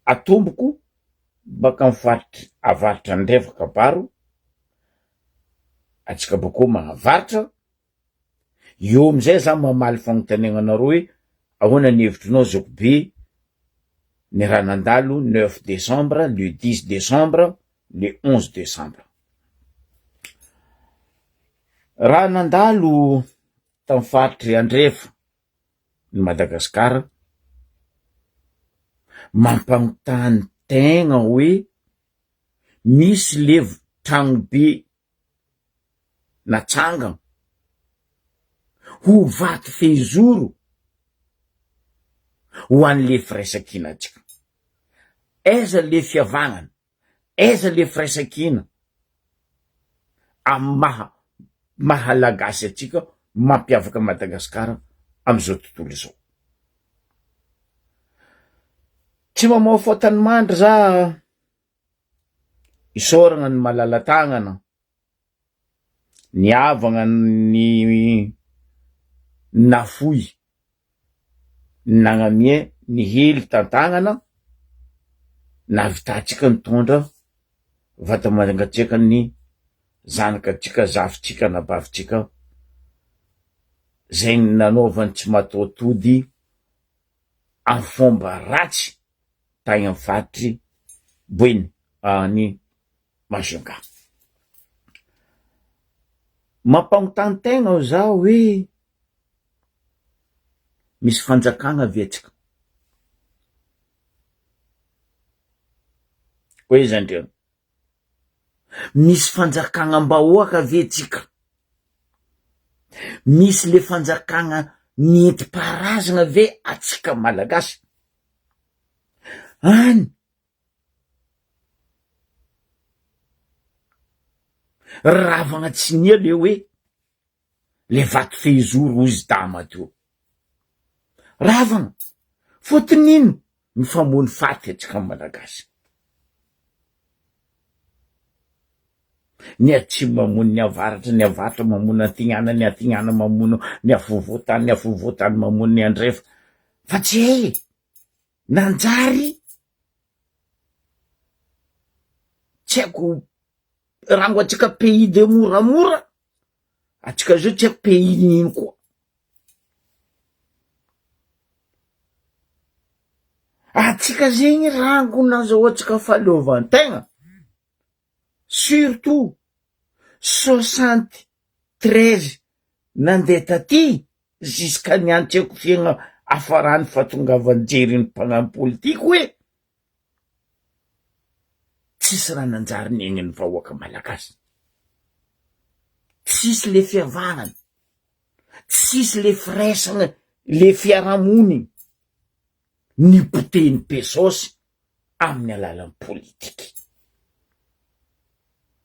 Atomboko baka am faritry avaratra andrefa kabaro, atsika bakeo magnavaratra, eo amizay za mamaly fagnontaniagna anareo hoe ahoana ny hevitrinao zokibe ny raha nandalo neuf decembre, le dix decembre, le onze decembre. Raha nandalo tam faritry andrefa ny Madagasikara, mampanontany tegna hoe misy levo tragnobe natsangana ho vato fehizoro ho an'le firaisankinantsika. Aiza le fihavanana? Aiza le firaisankina amin'ny maha Mahalagasy antsika mampiavaka an'i Madagasikara amin'izao tontolo izao? Tsy mamoafao tanimandry za isaoragna ny malala-tagnana, ny havagna ny nafoy Nagnamia ny hely tantagnana nahavitantsika nitondra vata mangatsiaka ny zanakatsika, zafintsika, anabavintsika zay nanaovany tsy mataho-tody amin'ny fomba ratsy tagny amin'ny faritry Boeny any Majunga. Mampanontany tegna zaho hoe Misy fanjakana ve atsika? Hoy izy andriana, misy fanjakanam-bahoaka ve tsika? Misy le fanjakana nentim-paharazana ve atsika Malagasy? Any ravagna tsy nia le hoe le vato fehizoro hozy dama teo. Ravana, fotony ino mifamono faty atsika malagasy. Ny atsimo mamono ny avaratra, ny avaratra mamono atignana, ny atignana mamono ny afovoantany, ny afovoantany mamono ny andrefa. Fa tsy hay e! Nanjary tsy haiko rango atsika pays de moramora. Atsika zao tsy haiko pays n'ino koa. Atsika zegny rango nazahoantsika fahaleovan-tegna surtout 73 nandeha taty jusqu'à niantseko fiaigna hafarany fahatongavan'i Jerry ny mpagnano politiky hoe tsisy raha nanjary niaignan'ny vahoaka malagasy, tsisy le fihavanana, tsisy le firaisana, le fiarahamoniny nipotehin'ny Pesosy amin'ny alalan'ny politiky,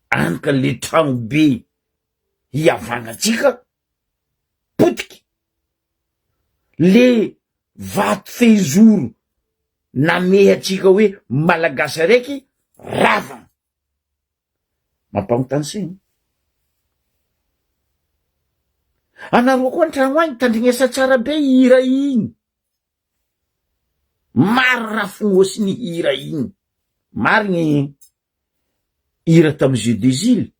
any ka le tragnobe hihavanantsika potika, le vato fehizoro namehy antsika hoe malagasy araiky rava. Mampanontany saina. Anareo koa an-tragno agny tandrignesa tsara be hira igny. Maro raha fonosiny hira igny. Marigny hira tamy jeux des îles.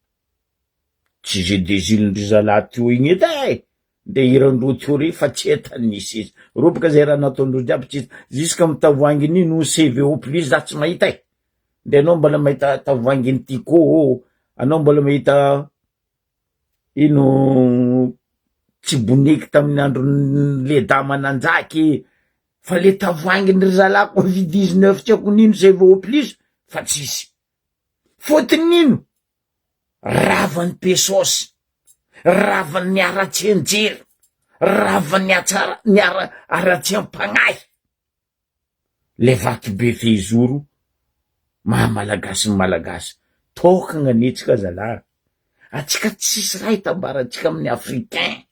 Tsy jeux des îles ndry zalahy teo igny edy e! Nde hiran-dreo teo rey fa tsy hita nisy izy. Reo boka zay raha nataondreo jiaby tsy hita. Jusqu'à amy tavoahangin'ino CVO plus za tsy mahita e! Nde anao mbola mahita tavoahangin'ny Tiko ô, anao mbola mahita ino tsiboneky tamin'ny andron'ny ledama nanjaky fa le tavoahangin-dry zalahy covid 19 tsy haiko n'ino CVO plus fa tsisy. Fôtony ino? Ravan'ny pesôsy, ravan'ny haratsian-jery, ravan'ny hatsara- ny hara- haratsiam-pagnahy, le vatobe fehizoro maha malagasy ny malagasy. Tôkagna anie tsika zalahy, atsika tsisy raha itambarantsika amin'ny africain,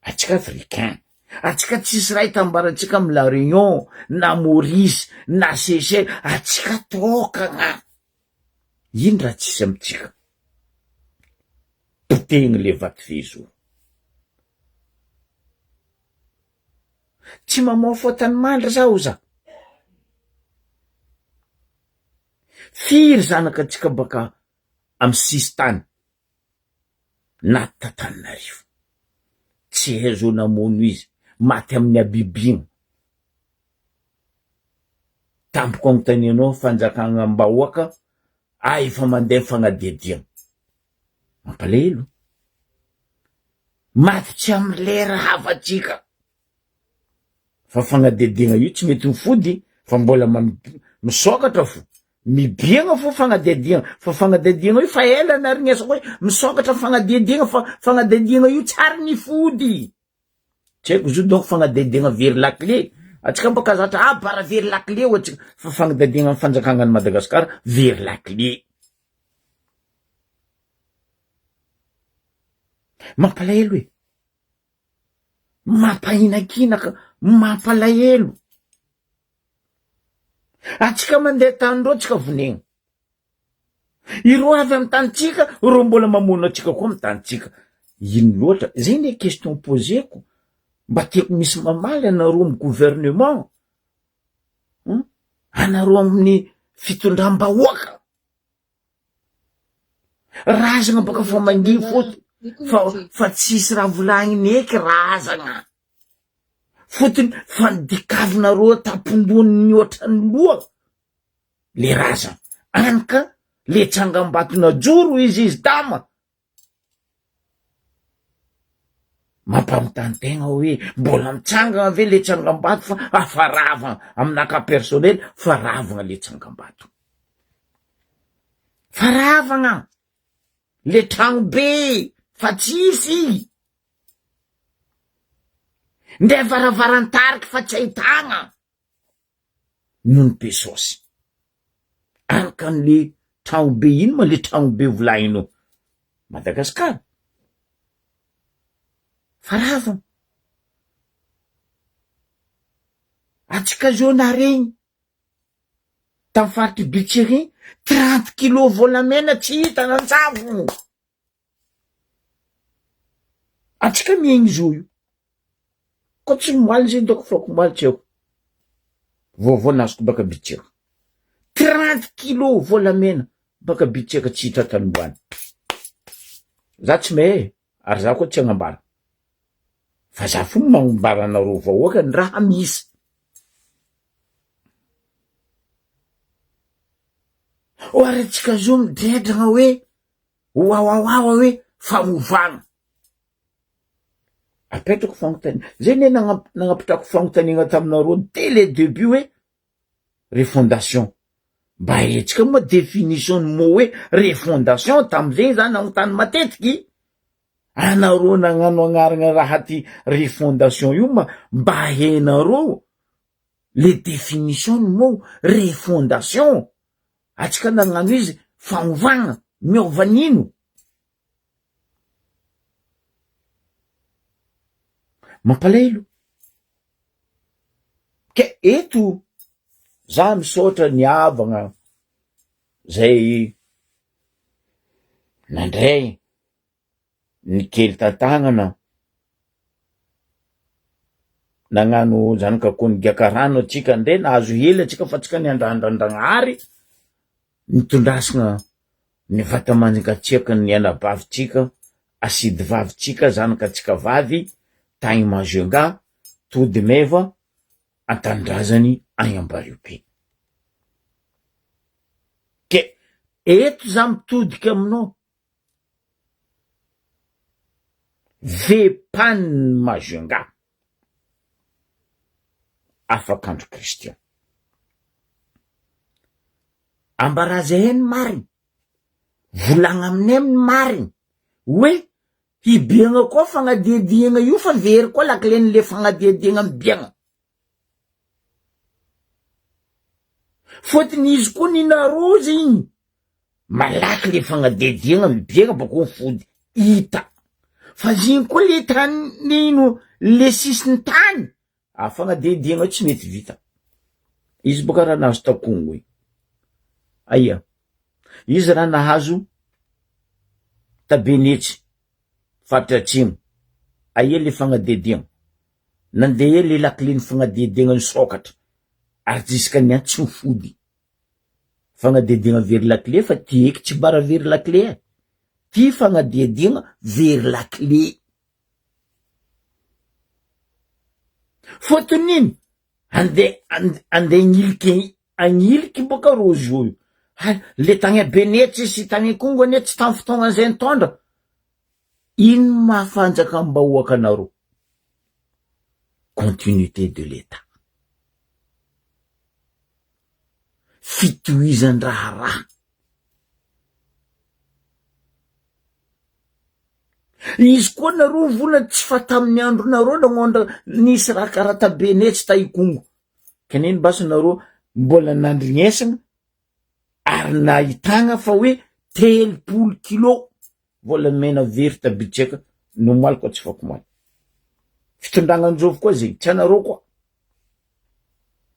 atsika africain, atsika tsisy raha itambarantsika amy la réunion na Maurice na Seychelles, atsika tôkagna. Ino raha tsisy amintsika? Potehiny le vato fehizoro. Tsy mamoa fotany mandry zaho za. Firy zanaka antsika baka amy sisintany na t'Antananarivo. Tsy hay zao namono izy, maty amin'ny habibiana. Tampoka anontanianao fanjakanam-bahoaka ah efa mandeha ny fanadihadiana. Mampalahelo. Maty tsy amin'ny lera havantsika. Fa fanadihadiana io tsy mety mifody fa mbola misokatra fo. Mibiagna fo fanadihadiana fa fanadihadiana io fa ela narinesako hoe misokatra fanadihadiana fa fanadihadiana io tsy ary nifody. Tsy haiko zo donc fanadihadiana very lakile. Atsika bôka zatra ah bara very lakile ho atsika fa fanadihadiana ny fanjakana any Madagascar very lakile. Mampalahelo e. Mampahinakinaka, mampalahelo. Atsika mandeha tany reo tsika vonegna. Ireo avy amy tanitsika, reo mbola mamono atsika koa amy tanitsika. Ino loatra? Zay ne question poseko. Mba tiako misy mamaly anareo amy gouvernement, anareo amin'ny fitondram-bahoaka. Razagna baka fa mangihy fô fa fa tsisy raha volagniny eky razagna. Fotony fa nidikavinareo tampon-dohany nihoatra ny loha le razagna. Any ka le tsangambato najoro izy izy dama. Mampanontany tegna hoe mbola mitsangana ve le tsangambato fa afa ravana aminakahy personnel fa ravagna le tsangambato. Fa ravagna le tragno be fa tsisy. Ndray varavaran-tariky fa tsy ahitagna. noho ny be saosy. Araka an'le tragno be ino ma le tragno be volahinao? Madagascar? Fa ravina. Atsika zao naregny tam faritry Bitsiriny 30 kilo volamena tsy hita nanjavogno. Atsika miaigny zo io. Koa tsy moaly zay dôko fa ko moaly tsy haiko. Vaovao nazoko baka Bitsika. 30 kilo volamena baka Bitsika tsy hita tanimboany. Za tsy mahay e, ary za koa tsy hagnambara. Fa za fo magnambara anareo vahoaka ny raha misy. Oary antsika zo midredragna hoe Wawawawa hoe fanovana. Apetrako fanontaniana. Zay ne nagnapitrako fanontaniana taminareo dès le début hoe refondation. Mba haintsika moa définition ny mot hoe refondation tamizegny za nagnontany matetiky. Anareo nagnano agnarana raha ty refondation io ma mba hainareo le définition ny mot refondation. Atsika nagnano izy fanovagna miova n'ino? Mampalahelo. Ke eto za misaotra ny havagna zay nandray ny kely tantagnana nagnano zanak'akoho nigiaka rano atsika ndre nahazo hely atsika fa tsika niandrandrandragnahary nitondrasagna ny vata mangatsiaka ny anabavitsika asidy vavitsika zanakatsika vavy tagny Majunga tody meva an-tanindrazany agny Ambariobe ke eto za mitodika aminao Vepan Majunga, afak'andro Christian. Ambarà zahay ny marigny, volagna aminay ny marigny hoe hibiagna koa fagnadihadiagna io fa very koa lakilen'le fagnadihadiagna mibiagna. Fôtony izy koa ninarô zegny Malaky le fagnadihadiagna mibiaka bakeo mifody hita fa zegny koa le tany ino le sisin-tany a fagnadihadiagna io tsy mety vita izy boka raha nahazo ta Congo igny aia izy raha nahazo ta Benetsy faritra atsimo aia le fagnadihadiagna nandeha le lakile ny fagnadihadiagna nisokatra ary jusqu'à niany tsy mifody. Fagnadihadiagna very lakile fa ty eky tsy bara very lakile e! Ty fagnadihadiagna very lakile. Fôtony ino? Andeha andeha agniliky agniliky boka rô zo io. Hay le tagny Benetsy sy tagny Ikongo anie tsy tam fotoagna zay nitondra. Ino maha fanjakam-bahoaka anareo? Continuité de l'Etat. Fitohizan-draharaha. Izy koa nareo vola tsy fa tamin'ny andronareo nagnondra nisy raha karaha ta Benetsy ta Ikongo. Kaneny basy nareo mbola nandrignesagna ary nahitagna fa hoe 30 kilo volamena very ta Bitseka nomaly koa tsy fakomaly. Fitondragna anjovy koa zegny, tsy anareo koa.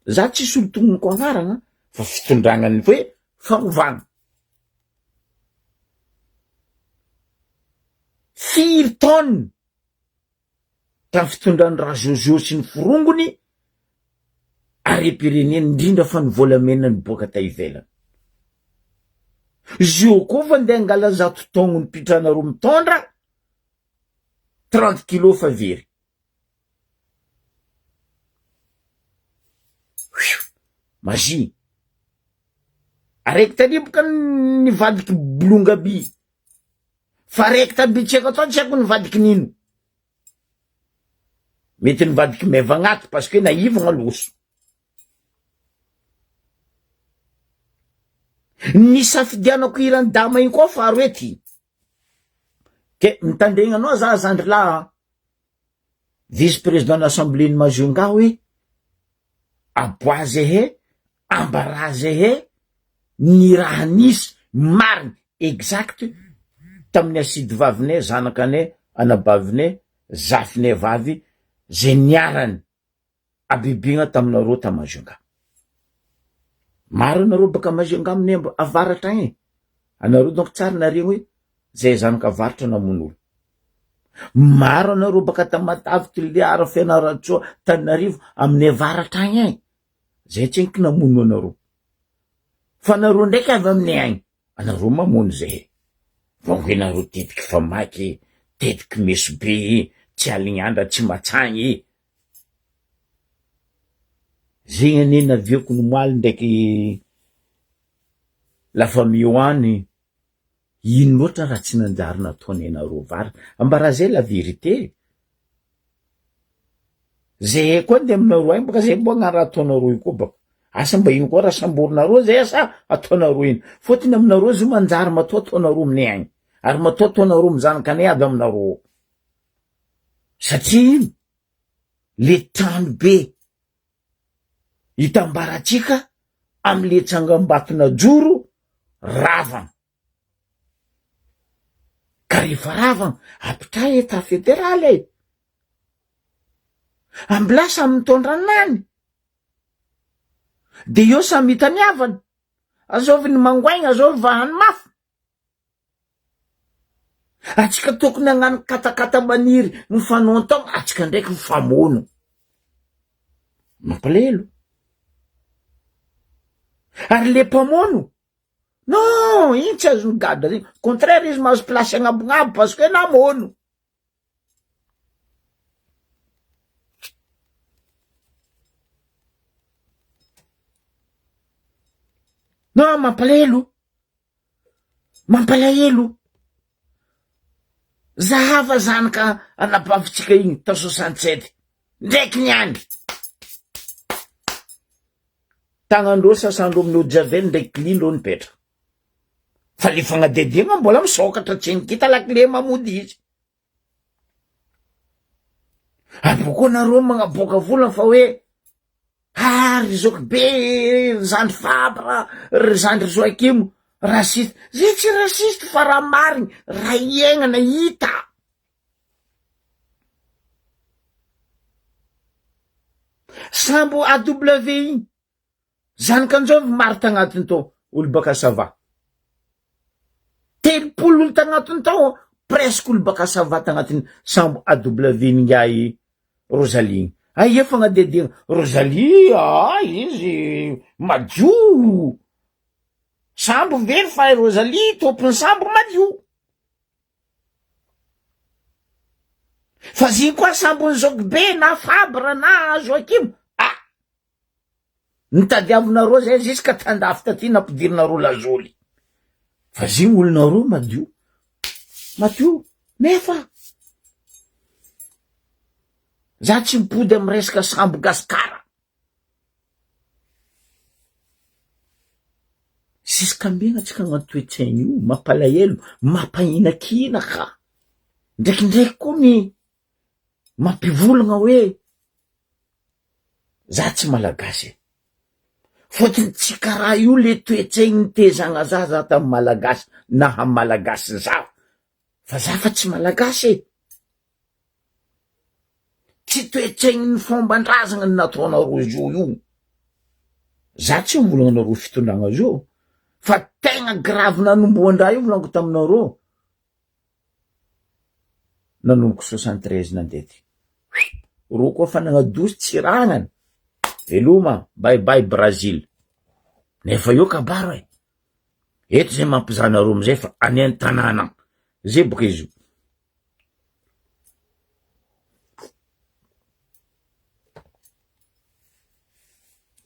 Za tsisy olo tognoniko agnaragna fa fitondragna ny hoe fanovana. Firy tonnes tamin'ny fitondran'i Rajojo sy ny forongony harem-pirenena indrindra fa ny volamena niboaka ta ivelany. Zio koa fa ndeha angala zato taogno ny pitranareo mitondra 30 kilos fa very. Magie. Araiky tariboka nivadiky bolonga by. Fa araiky tabi tsy haiko atao tsy haiko nivadiky nino. Mety nivadiky maivagnaty parce que naivagna loso. Nisafidianako hiran'i Dama iny koa faharoe ty. Ke mitandregna anao za zandry lahy a. Vice président ny assemblée ny Majunga hoe aboahy zehe, ambarà zehe ny raha nisy marigny exact tamin'ny asidy vavinay, zanakanay, anabavinay, zafinay vavy zay niarany habibiana taminareo ta Majunga. Maro anareo baka Majunga amin'ny avaratra agny e. Anareo donc tsary nareo hoe zay zanaka avaratra namono olo. Maro anareo baka Tamatave, Toliara, Fianarantsoa, Tananarivo amin'ny avaratra agny e. Zay tsenky namono anareo. Fa anareo ndraiky avy aminay agny, anareo mamono zahay. Vao hoe nareo tetiky famaky, tetiky mesobe, tsy alignandra, tsy matsagny. Zegny anie naviako nomaly ndraiky la famille hoany, ino loatra raha tsy nanjary nataony anareo vary, ambara zay la vérité, zahay koa ndeha aminareo agny baka zay mbo agnano raha ataonareo io koa baka, asa mba ino koa raha samborinareo zay sa ataonareo ino, fôtony aminareo zio manjary matoa ataonareo aminay agny, ary matoa ataonareo amy zanakanay avy aminareo ao, satria ino? Le trano be itambarantsika amle tsangambato najoro ravana ka rehefa ravana apitraha etat federaly e! Ambilà samy mitondra anany de eo samy hitaniavana azovy ny mangoaigna azovy vahany mafy. Atsika tokony hagnano katakata maniry mifanontogna atsika ndraiky mifamono. Mampalahelo. Ary le mpamono, non, iny tsy azony gadra zegny, contraire izy mahazo place agnabonabo parce que namono. Non, mampalahelo. Mampalahelo! Zahava zanaka anabavintsika igny tao 67 ndraiky niandry! Tagnandreo sasandreo amin'ny eau de javel ndraiky klin reo nipetraka. Fa le fagnadihadiagna mbola misokatra tsy nikita lakile mamody izy. Ary boko nareo magnaboaka vola fa hoe ah ry zoky be ry zandry Fabre ry zandry Joakim raciste, zay tsy raciste fa raha marigny raha iaignana hita. Sambo AW igny Zanakanjovy maro tagnatiny tao olo baka sava. 30 olo tagnatiny tao presque olo baka sava tagnatiny sambo AW n'ingahy Rosalie igny. Aia fagnadihadiagna Rosalie ah izy madio. Sambo very fa i Rosalie tompony sambo madio. Fa ziny koa sambon'i Zokibe na Fabre na Joakim ah! Nitadiavinareo zay ziska tandafy taty nampidirinareo lazoly. Fa ziny olonareo madio. Madio nefa za tsy mipody am resaka sambo gasikara. Ziskambena tsika agnano toetsaigny io mampalahelo mampahinakina ka. Ndraikindraiky koa ny mampivolagna hoe za tsy malagasy e, fôtony tsy karaha io le toetsaigny nitezagna za za tamy malagasy naha malagasy zaho fa za fa tsy malagasy e. Tsy toetsaigny ny fomban-drazagna ny nataonareo zio io, za tsy mivolagna anareo fitondragna zio fa tegna grave nanombohan-draha io volaniko taminareo nanomboka 73 nandeha ty, reo koa fa nagnadosy tsy ragnany, veloma bye bye Brazil, nefa eo kabaro e, eto zay mampizaha anareo amizay fa any an-tanàna zay boka izy io.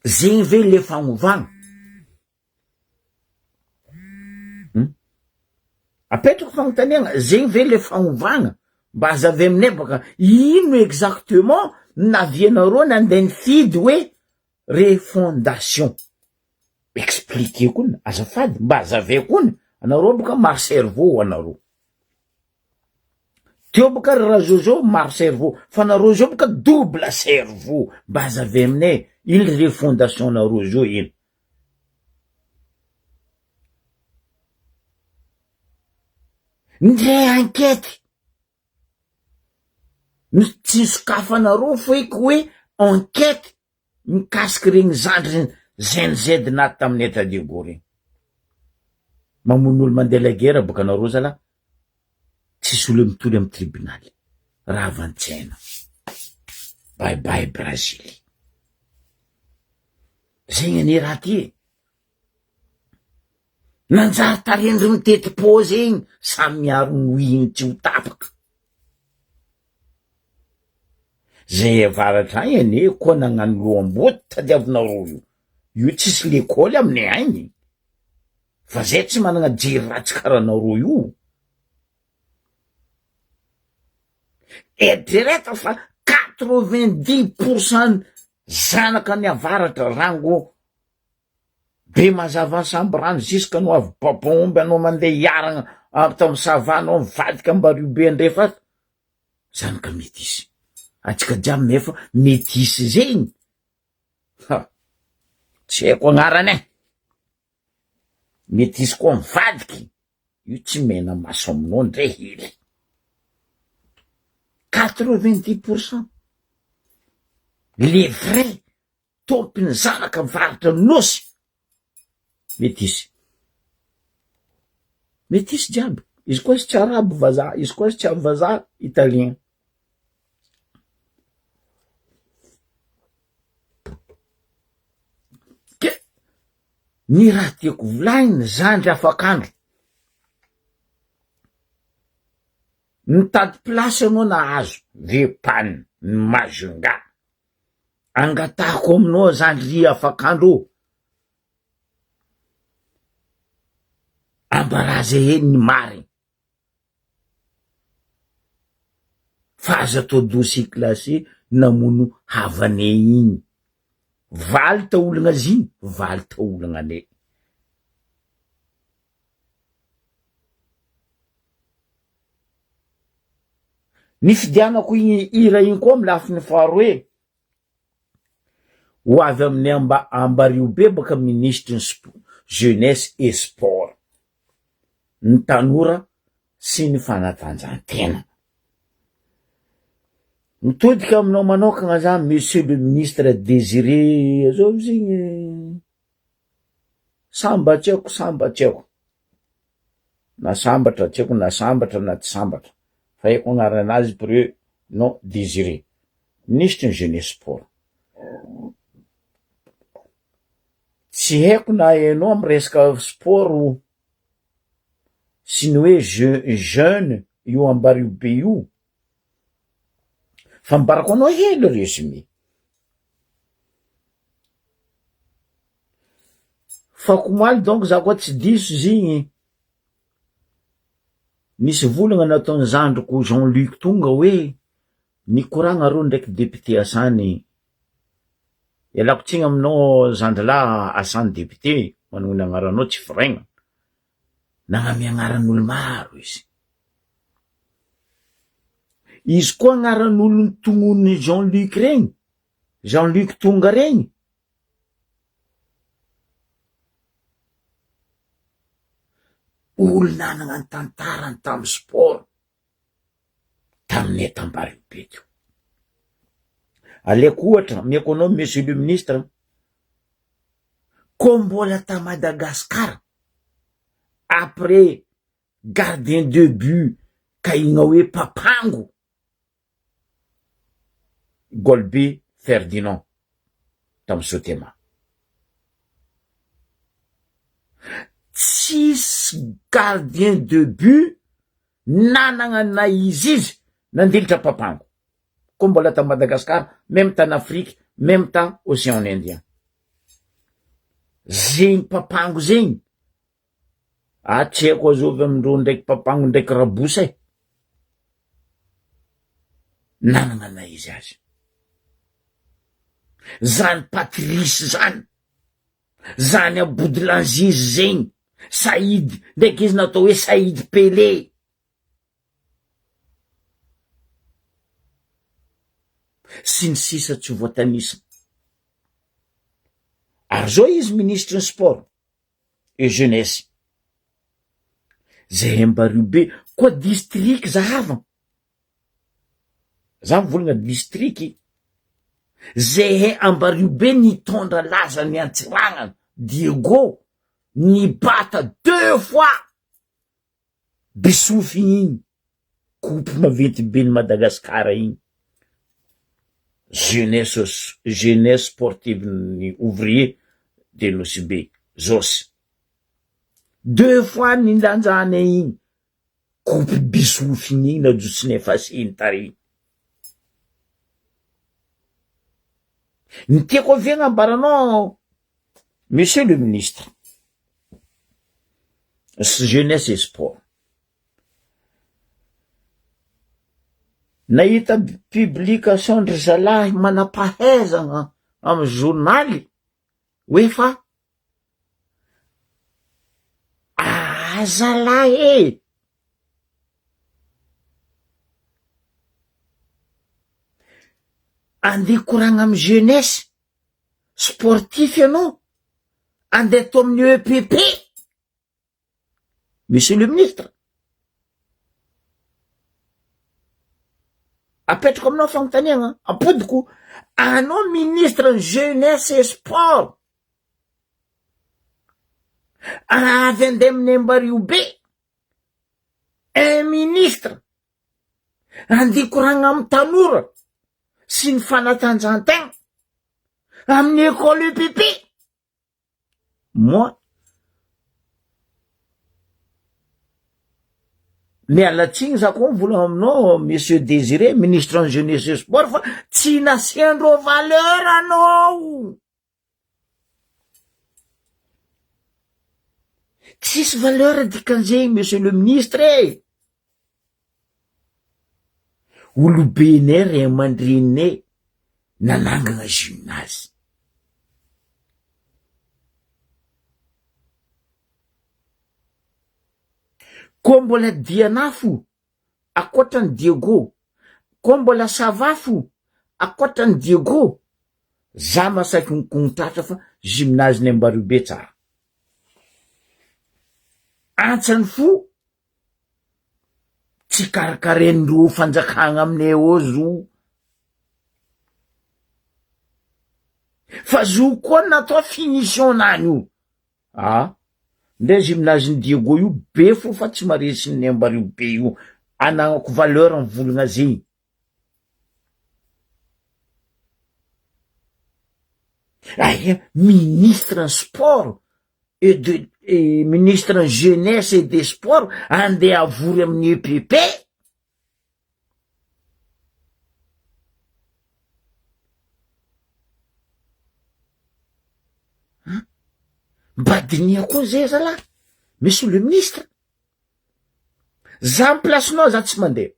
Zegny ve le fagnovagna? Hum? Apetrako fagnontaniagna, zegny ve le fagnovagna? Mba azavay aminay baka ino exactement navianareo nandeha nifidy hoe refondation? Expliquer kony azafady, mba azavay kony, anareo boka maro cerveau anareo. Teo boka ry Razozo maro cerveau, fa nareo zao boka double cerveau, mba azavay aminay ino refondation nareo zao ino? Ndre enquete no tsy sokafanareo feky hoe enquete mikasiky regny zandriny Gen Z naty tamin'ny Etat Diego regny. Mamono olo mandeha la guerre boka nareo zalah, tsisy olo mitory amy tribunal, ravan-tsaina. Bye bye Brazily. Zegny anie raha ty e. Nanjary tarendry mitety pôzy egny, samy miaro ny wihiny tsy ho tapaka. Zay avaratra agny anie koa nagnano loham-boty tadiavinareo io, io tsisy lekôly aminay agny, fa zay tsy managna jery ratsy karaha anareo io. Eritrereto fa 90 pour cent zanaka ny avaratra rango Be mazava samby rano jusque anao avy babaomby anao mandeha hiaragna ato am sava anao mivadika ambario be andrefa ato zany ka metisy atsika jiaby nefa metisy zegny ha tsy haiko agnarany e metisy koa mivadiky io tsy mena maso aminao ndre hely 90 pourcent le vrai Tompony zanaka mivarotra nosy metisy metisy jiaby izy koa izy tsy arabo vazaha izy koa izy tsy avy vazaha italien ke ny raha tiako volagniny zandry afak'andro mitady place anao nahazo vepany ny majunga Angatahako aminao zany ry afakandro ô, ambaraza eny ny marigny fa aza atao dossier classé namono havanay igny, valy taolagna zigny, valy taolagnanay. Nifidianako igny hira igny koa amy lafiny faharoe, ho avy amin'ny amba Ambariho be baka minisitry ny sp- jeunesse et sport, ny tanora sy ny fanatanjahantena. Mitodika aminao manokagna za monsieur le ministre Désiré azovy zegny samba tsy haiko samba tsy haiko. Na sambatra tsy haiko na sambatra na tsy sambatra fa haiko agnaranazy pre nom Désiré minisitry ny jeunesse sport. Tsy haiko na hainao am resaka sport sy ny hoe jeu jeune io Ambariho be io fa ambarako anao hely résumé. F'akomaly donc za koa tsy diso zigny, nisy volagna nataon'ny zandriko Jean Luc tonga hoe nikoragna reo ndraiky député Asany, ialako tsiny aminao zandrilahy Asany député manonona agnaranao tsy firaigna, nagname agnaran'olo maro izy, izy koa agnaran'olo notognoniny Jean Luc regny, Jean Luc tonga regny, Olo nanagna ny tantarany tamy sport taminay tambaribe teo. Aleko ohatra ameko anao monsieur le ministre, ko mbola ta Madagascar après gardien de but kahigna hoe papango Golby Ferdinand tamin'ny Sotema. Tsisy gardien de but nanagna na izy izy nandilitra papango koa mbola ta Madagascar meme tany Afrique meme ta Ocean Indien. Zegny papango zegny Ah tsy haiko azovy amindreo ndraiky papango ndraiky rabosy e! Nanagna na izy azy. Zany Patrice zany, zany Abodlanziz zegny, Said ndraiky izy natao hoe Said Pele. Sy ny sisa tsy voatanisa. Ary zao izy minisitry ny sport. et jeunesse zay Ambario be koa district zahava za mivolagna district zehe Ambario be nitondra laza ny Antsiranana Diego nibata deux fois Bisofy igny coupe maventy be ny Madagascar igny jeunesse jeunesse sportive ny ouvrier de Nosy Be Jos deux fois nilanjana igny coupe Bisofy igny najotsinay fasiny tary ny tiako avy agnambaranao monsieur le ministre jeunesse et sport. Nahita publication ndry zalahy manam-pahaizana amy journaly hoe fa azalahy e! Andeha koragna amy jeunesse sportif ianao, andeha atao amin'ny EPP. Monsieur le ministre, apetrako aminao fanontaniagna, ampodiko, anao ministre ny jeunesse et sport, avy andeha amin'ny Ambario be, un ministre, andeha koragna amy tanora sy ny fanatanjahantegna amin'ny école EPP. Moi, miala tsiny za koa mivolagna aminao monsieur Désiré ministre ny jeunesse et sport fa tsy nasiandreo valeur anao. Tsisy valeur dikan'izay monsieur le ministre e. Olobenay ray aman-dreninay nanangana gymnase. Koa mbola dian'afo akoatran'i Diego, koa mbola savafo akoatran'i Diego, za masaky mikontratra fa gymnase-ny Ambariobe tsara. Antsan'ny fo Tsy karakarain'ireo fanjakana aminay ao zo. Fa zo koa natao finition nany io. Ah, ndray gymnase-n'i Diego io be fo fa tsy maresy ny Ambario be io. Anagnako valeur ny volagna zegny. Aia ministre ny sport et de ministre ny jeunesse et des sports andeha avory amin'ny EPP? Mba diniho koa zay zalahy, monsieur le ministre. Za am place-nao za tsy mandeha.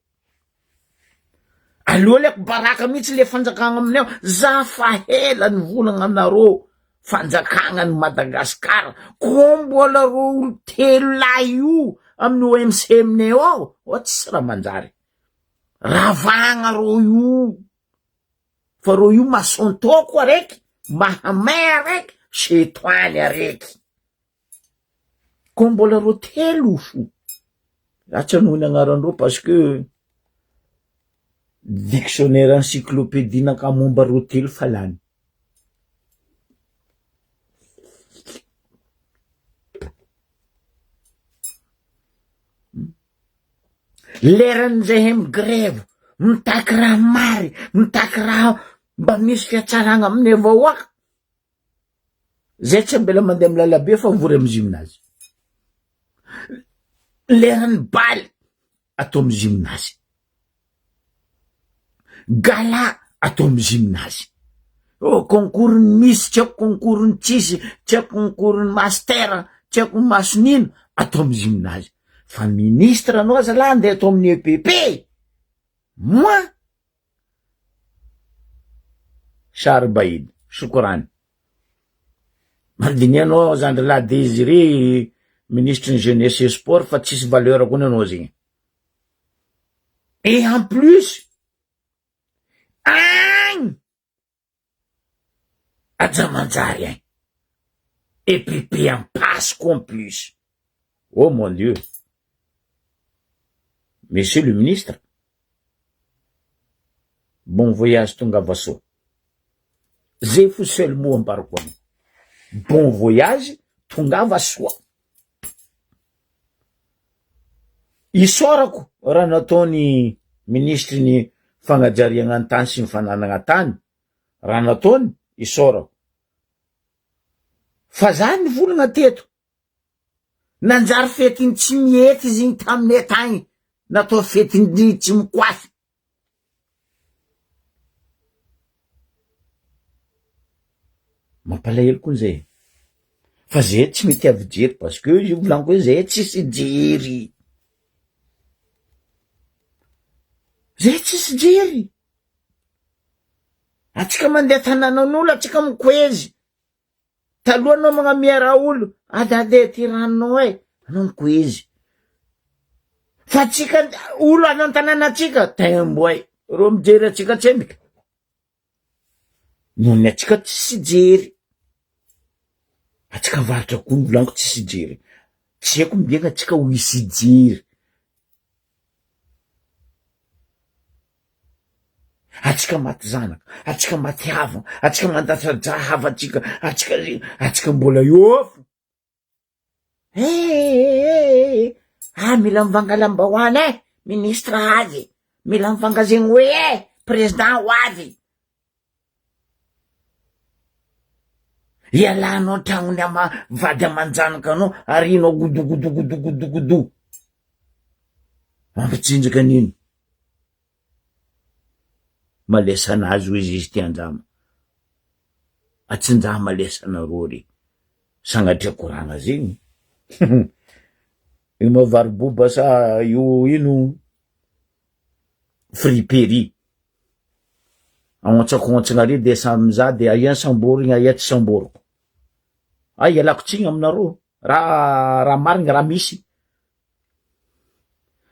Aleo aleko baraka mihitsy le fanjakagna aminay ao, za fa ela nivolagna anareo fanjakagna ny Madagascar, ko mbola reo olo telo lahy io amin'ny OMC aminay ao, ao tsisy raha manjary, ravagna reo io, fa reo io mason-taoko araiky, mahamay araiky, setoany araiky. Koa mbola reo telo fo, za tsy hanohy ny agnaran-dreo parce que dictionnaire encyclopédie naka momba reo telo fa lany. Leran'izay mi-grève, mitaky raha mary, mitaky raha mba misy fiatsarana amin'ny vahoaka. Zay tsy ambela mandeha amy lalabe fa vory amy gymnase. Leran'ny baly atao amy gymnase. Gala atao amy gymnase. Oh, concours ny miss, tsy haiko concours ny tsisy, tsy haiko concours ny master, tsy haiko ny mason'ino, atao amy gymnase. Fa ministre anao zalahy andeha atao amin'ny EPP. Moi, Sarobahidy, Sokorany. Mandiniha anao zandry lahy Désiré minisitry ny jeunesse et sport fa tsisy valeur kony anao zegny. Et en plus, agny Aja manjary ein! EPP ampasy koa en plus! Oh mon Dieu! Monsieur le ministre, bon voyage tongava soa. Zay fo seul mot ambarako anao. Bon voyage tongava soa. Isaorako raha nataony minisitry ny fagnajariagna ny tany sy ny fananagna tany raha nataony isaorako fa za nivolagna teto nanjary fetiny tsy mihety izy igny taminay tagny natao fetiny tsy mikoafy Mampalahelo koa zay fa zay tsy mety avy jery parce que io volaniko hoe zay tsisy jery, zay tsisy jery, atsika mandeha tanànan'olo atsika mikoezy Taloha anao magnamia raha olo, ady ady ty ranonao e, anao mikoezy. Fa tsika olo any an-tanàna atsika temboay, reo mijery atsika tsendriky. Noho ny atsika tsisy jery. Atsika avaratra koa volaniko tsisy jery. Tsy haiko mibiaka atsika ho hisy jery. Atsika maty zanaka, atsika maty havana, atsika mandatsa-drà havantsika, atsika atsika mbola eo fo. Eh, ah mila mivanga lambahoany eh, ministre avy, mila mivanga zegny hoe eh, président ho avy. Ialanao an-tragnony ama vady aman-janaka anao arinao godogodogodogodogodo. Mampitsinjaka an'ino? Malesa anazy hoy izy ty anjama. Atsinjaha malesa anareo re. Sagnatria koragna zegny. Io ma vary boba sa io ino friperie. Aontsakontsagna ary de samy mizaha de aia samborigny aia tsy samboriko. Ay ialako tsigny aminareo raha raha marigny raha misy.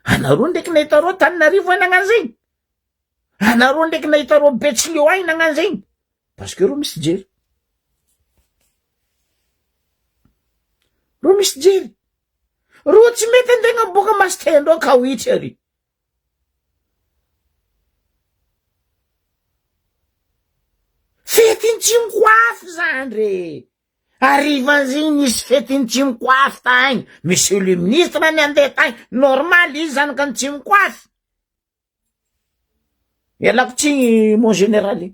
Anareo ndraiky nahita reo Antananarivo ay nagnano zegny? Anareo ndraiky nahita reo Betsileo ay nagnano zegny? Parce que reo misy jery. Reo misy jery. Reo tsy mety andeha agnaboaka masitendreo kawitry ary. Fetin'ny tsy mikoafy zany re. Harivan'izay nisy fetin'ny tsy mikoafy tagny, monsieur le ministre ny andeha tagny, normal izy zanaka ny tsy mikoafy. Ialako tsiny mon général.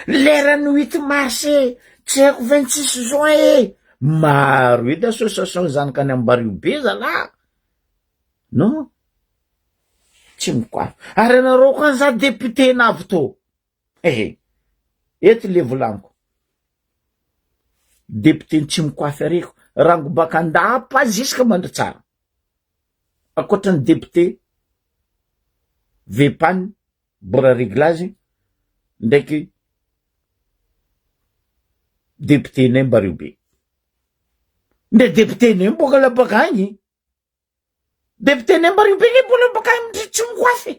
Leran'ny huit mars e, tsy haiko 26 juin e, maro edy association zanaka any Ambario be zalah, non, tsy mikoafy, ary anareo koa za député navy tô, ehe, eto le volaniko, député ny tsy mikoafy areko, rango baka Andapa jusque Mandritsara, ankoatran'ny député Vepany, Bora reglage ndraiky député nay mba reo be. Ndre député nay mbola baka agny. Député nay mba reo be mbola baka agny ndre tsy mikoafy.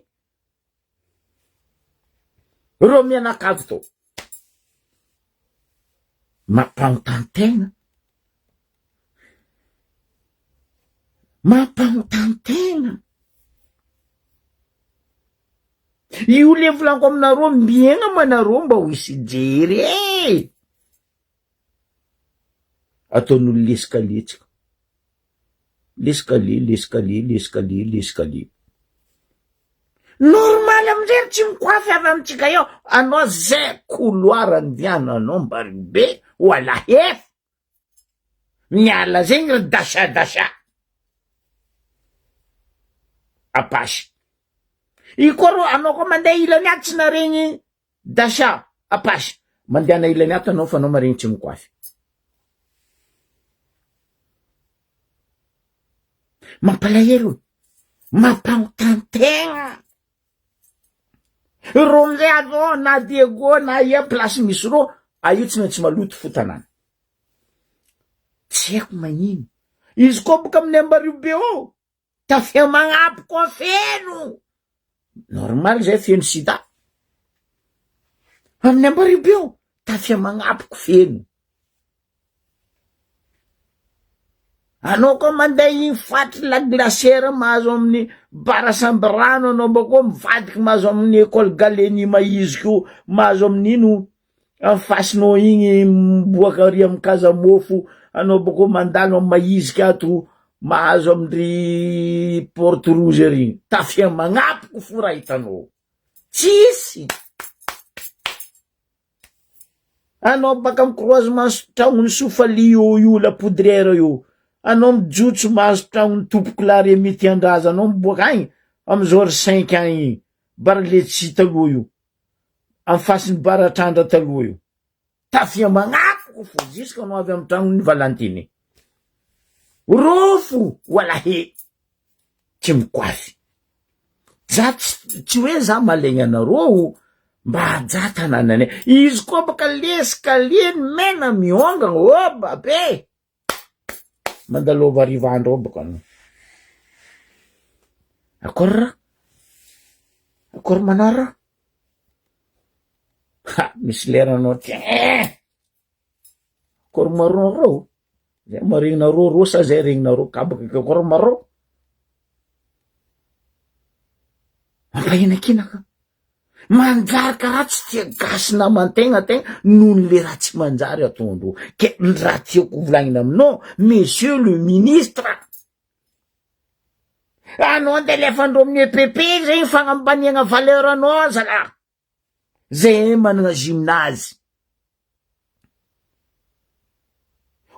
Reo mianakavy tô. Mampanontany tegna. Mampanontany tegna. Io le volaniko aminareo miaigna ma nareo mba ho hisy hijery e! Ataon'olo l'escalier tsika. L'escalier, l'escalier, l'escalier, l'escalier. Normal amizay ry tsy mikoafy avy amintsika eo, anao zay couloir andiananao mba ry be walahef. Miala zegny ry dasha dasha. Apache. Io koa rô anao koa mandeha ilany ato tsy naregny dasha apache. Mandehana ilany ato anao fa anao maregny tsy mikoafy. Mampalahelo, mampanontany tegna. Rô amizay avy na Diego na ia place misy rô, aio tsy maintsy maloto fo tanàna. Tsy haiko magnino. Izy koa boka amin'ny Ambario be ao, tafia magnampy koa feno. Normal zay feno sida. Amin'ny Ambario be ao, tafia magnampy ko feno. Anao koa mandeha iny fatry la glacière mahazo amin'ny bara Sambirano anao bakeo mivadiky mahazo amin'ny école Gallieni Mahizoky io mahazo amin'ino Amy fasinao igny miboaka ary amy kazamofo anao bakeo mandalo amy mahiziky ato mahazo amindry porte rouge ary tafia magnapoko fo raha hitanao tsisy anao baka amy croisement tragnony sofalio io la poudrière io anao mijotso mahazo tragnony tompoko la remy tiandraza anao miboaka agny amy zao ry cinq ans igny bara le tsy taloha io Amy fasin'i Baratrandra taloha io. Tafia magnapoko fo jusque anao avy amy tragnon'i Valentine. Rofo walahe tsy mikoafy. Za tsy tsy hoe za malegny anareo mba haja tanànanay. Izy koa baka l'escalier ny mena miongana oba be. Mandalova hariva andro ao baka anao. Akory raha? Akory manao raha? Ha, misy lera anao ty eh! Akory marron reo? Zay maregnareo rô sa zay regnareo kabaka ke akory marron? Mampahenakenaka. Manjary karaha tsy tia gasy namantegna tegna noho ny le raha tsy manjary ataondreo. Ke ny raha tiako volagnina aminao, monsieur le ministre, anao andeha alefandreo amin'ny EPP zegny fagnambaniagna valeur anao zalahy. Zay managna gymnase.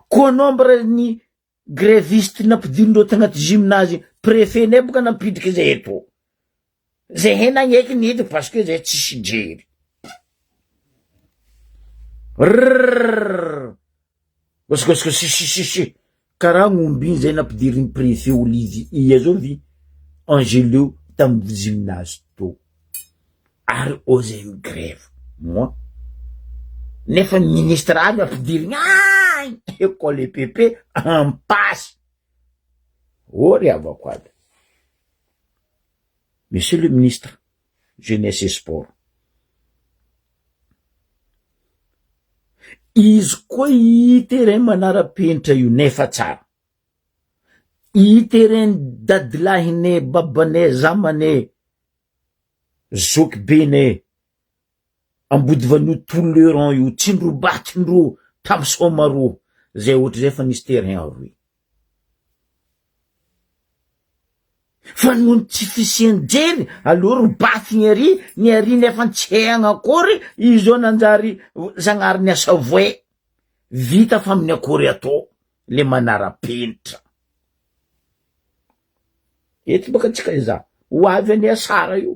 Koa nombre ny Greviste nampidirindreo tagnaty gymnase prefet nay boka nampidriky zay eto. Zahay nagneky niditra parce que zay tsisy jery. Rrrr. Gosgosgosisisisi. Karaha gnomby igny zay nampidirin'ny prefet Olivier ia zao vy Angelot tamy gymnase tô. Ary ô zay migrevy moi. Nefa ny ministre avy ampidirigny agny école EPP ampasy. Ô ry havako aby. Monsieur le ministre jeunesse et sport. Izy koa i terrain manara-penitra io nefa tsara. I terrain dadilahinay, babanay, zamanay, zokibenay, Ambodivanio tolerant io tsindrobatindro tam soamaroa zay ohatry zay fa nisy terrain aroy. Fa noho ny tsy fisian'ny jery, aleo ry bafigny ary, ny ary nefa tsy haigna akory, izy zao nanjary zagnahary niasa voe, vita fa amin'ny akory atao, le manara-penitra. Eto baka tsika izaho, ho avy anie asara io.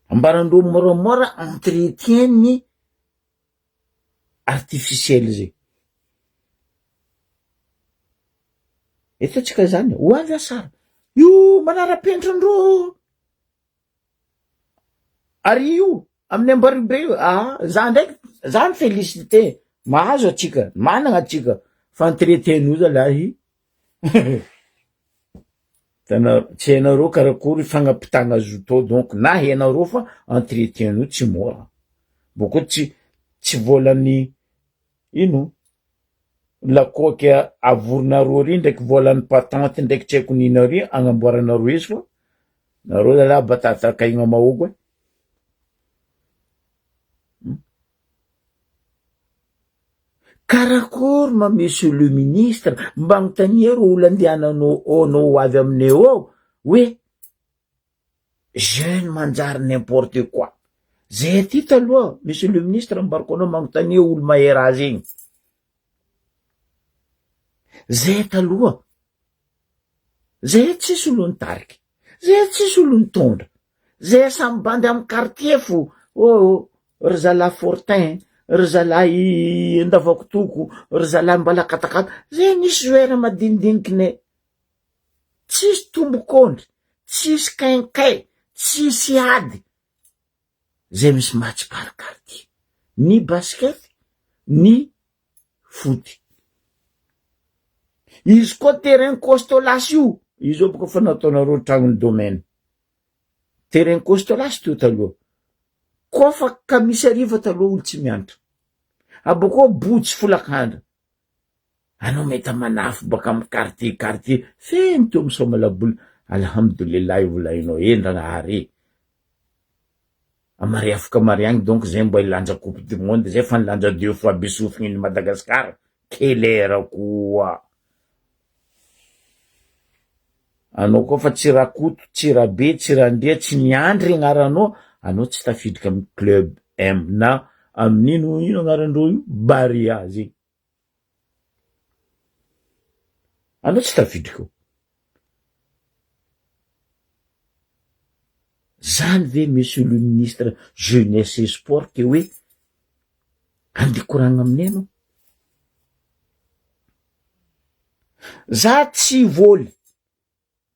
Ambarandreo moramora entretien ny artificiel zay. Eto tsika zany, ho avy asara. Io manara-penitra andreo. Ary io amin'ny Ambaribe io, ah za ndraiky, za mi-felicite, mahazo atsika, managna atsika, fa entretien-io zalahy Tena tsy hainareo karakory fagnampitagna azy io tao donc na hainareo fa entretien-nio tsy mora, bôko tsy tsy vôlan'ny ino lakaoky avorinareo ary ndraiky vôlan'ny patente ndraiky tsy haiko n'ino ary agnamboaranareo izy fa nareo zalahy batatakaigna mahôgo e. Karakôry ma monsieur le ministre mba agnontania reo olo andehananao ao anao ho avy aminay ao hoe jeune manjary n'importe quoi zay aty taloha monsieur le ministre ambarako anao magnontania olo mahay raha zegny zay taloha zay tsisy olo nitariky zay tsisy olo nitondra Zay samy bandy am quartier fo oh ry zalahy fortin, ry zalahy andavakotoko, ry zalahy mbalakatakata, zay nisy joueur madinidiniky ne, tsisy tombok'ondry, tsisy kainkay, tsisy ady, zay misy match par quartier, ny basket, ny foot. Izy koa terrain costolas io, izy io boka fa nataonareo tragnon'ny domaine. Terrain costolas teo taloha. Koa fa ka misy hariva taloha olo tsy mianatra. Abakeo botsy folakandra. Anao mety manafo baka amy quartier quartier feno teo misaoma laboly. Alhamdoulilah volahinao e ndragnahary e. Amariafaka mariagny donc zay mba hilanja coupe du monde zay fa nilanja deux fois besofigny ny Madagascar. Kelera koa. Anao koa fa tsy Rakoto, tsy Rabe, tsy Randria, tsy Miandry agnaranao, anao tsy tafiditra amin'ny club M na amin'ino ino agnarandreo io Barea zegny. Anao tsy tafiditra ao. Zany ve monsieur le ministre jeunesse et sport ke hoe andeha koragna aminay anao? Za tsy voly.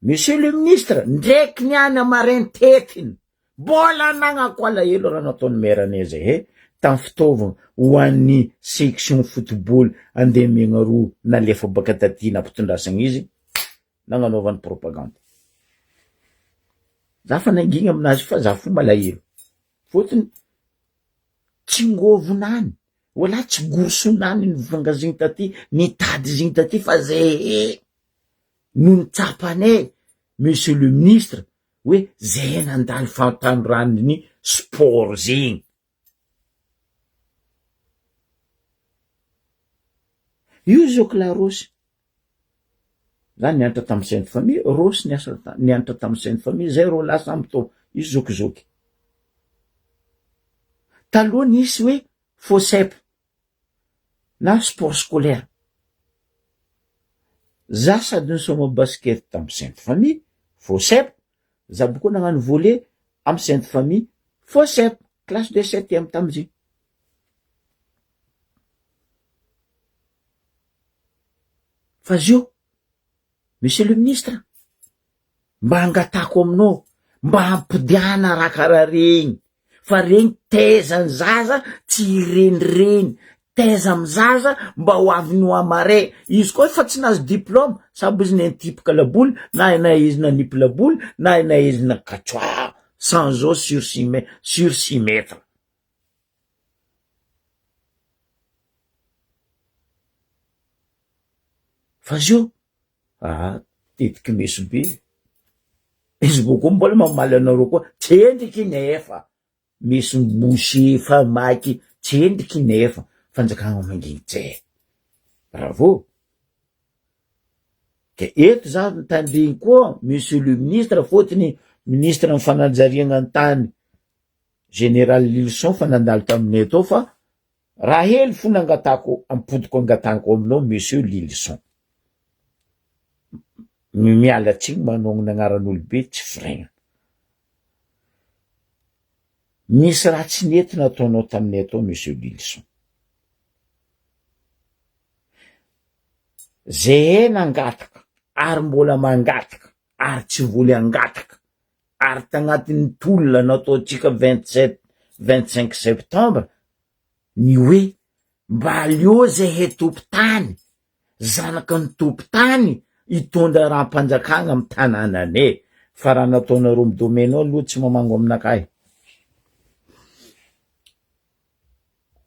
Monsieur le ministre, ndraiky niany amarin-tetiny, mbola anagnako alahelo raha nataon'ny maire anay zay he, tamin'ny fitaovagna ho an'ny section football andeha amiagna roa nalefa baka taty nampitondrasagna izy, nagnanaovany propagande. Za fa nangigny aminazy fa za fo malahelo, fôtony tsy ngôvonany. Wallah tsy gorosonany nivanga zegny taty nitady zegny taty fa zay no nitsapanay monsieur le ministre hoe zay nandalo fahatanoran'ny sport zegny. Io zoky la Rosy, za nianatra tamy sainte famille, Rosy niasa nianatra tamy sainte famille, zay rô lasa amy tô, io zokizoky. Taloha nisy hoe FOSEP na sport scolaire. Za sady nisaoma basket tam sainte famille, FOSEP, za boko nagnano volley am sainte famille, FOSEP, classe de septième tamzegny. Fa zio, monsieur le ministre, mba angatako aminao mba ampodiana raha karaha regny fa regny tezany zaza tsy hirenireny taiza amy zaza mba ho avy no amare izy koa efa tsy nahazo diplôme sabo izy nentipika laboly na na izy nanipy laboly na na izy nakatsoa sans eau sur six me- sur six mètres. Fa zio Aa tetiky meso be izy vao koa mbola mamaly anareo koa tsendriky nefa misy boucher famaky tsendriky nefa fanjakana manginy tse bravo. Ke eto za mitandregny koa monsieur le ministre fôtony ministre ny fanajariagna ny tany général Lylison fa nandalo taminay tao fa raha hely fo nangatako ampodiko angatahako aminao monsieur Lylison. Miala tsiny manognona agnaran'olobe tsy firaigna. Nisy raha tsy nety nataonao taminay tao monsieur Lylison. Zehe nangataka ary mbola mangataka ary tsy voly hangataka ary tagnatin'ny tolona nataontsika 27 25 septembre ny hoe mba aleo zehe tompon-tany zanaky ny tompon-tany hitondra raha-mpanjakana amy tanànanay fa raha nataonareo amy domaine ao aloha tsy mamango aminakahy.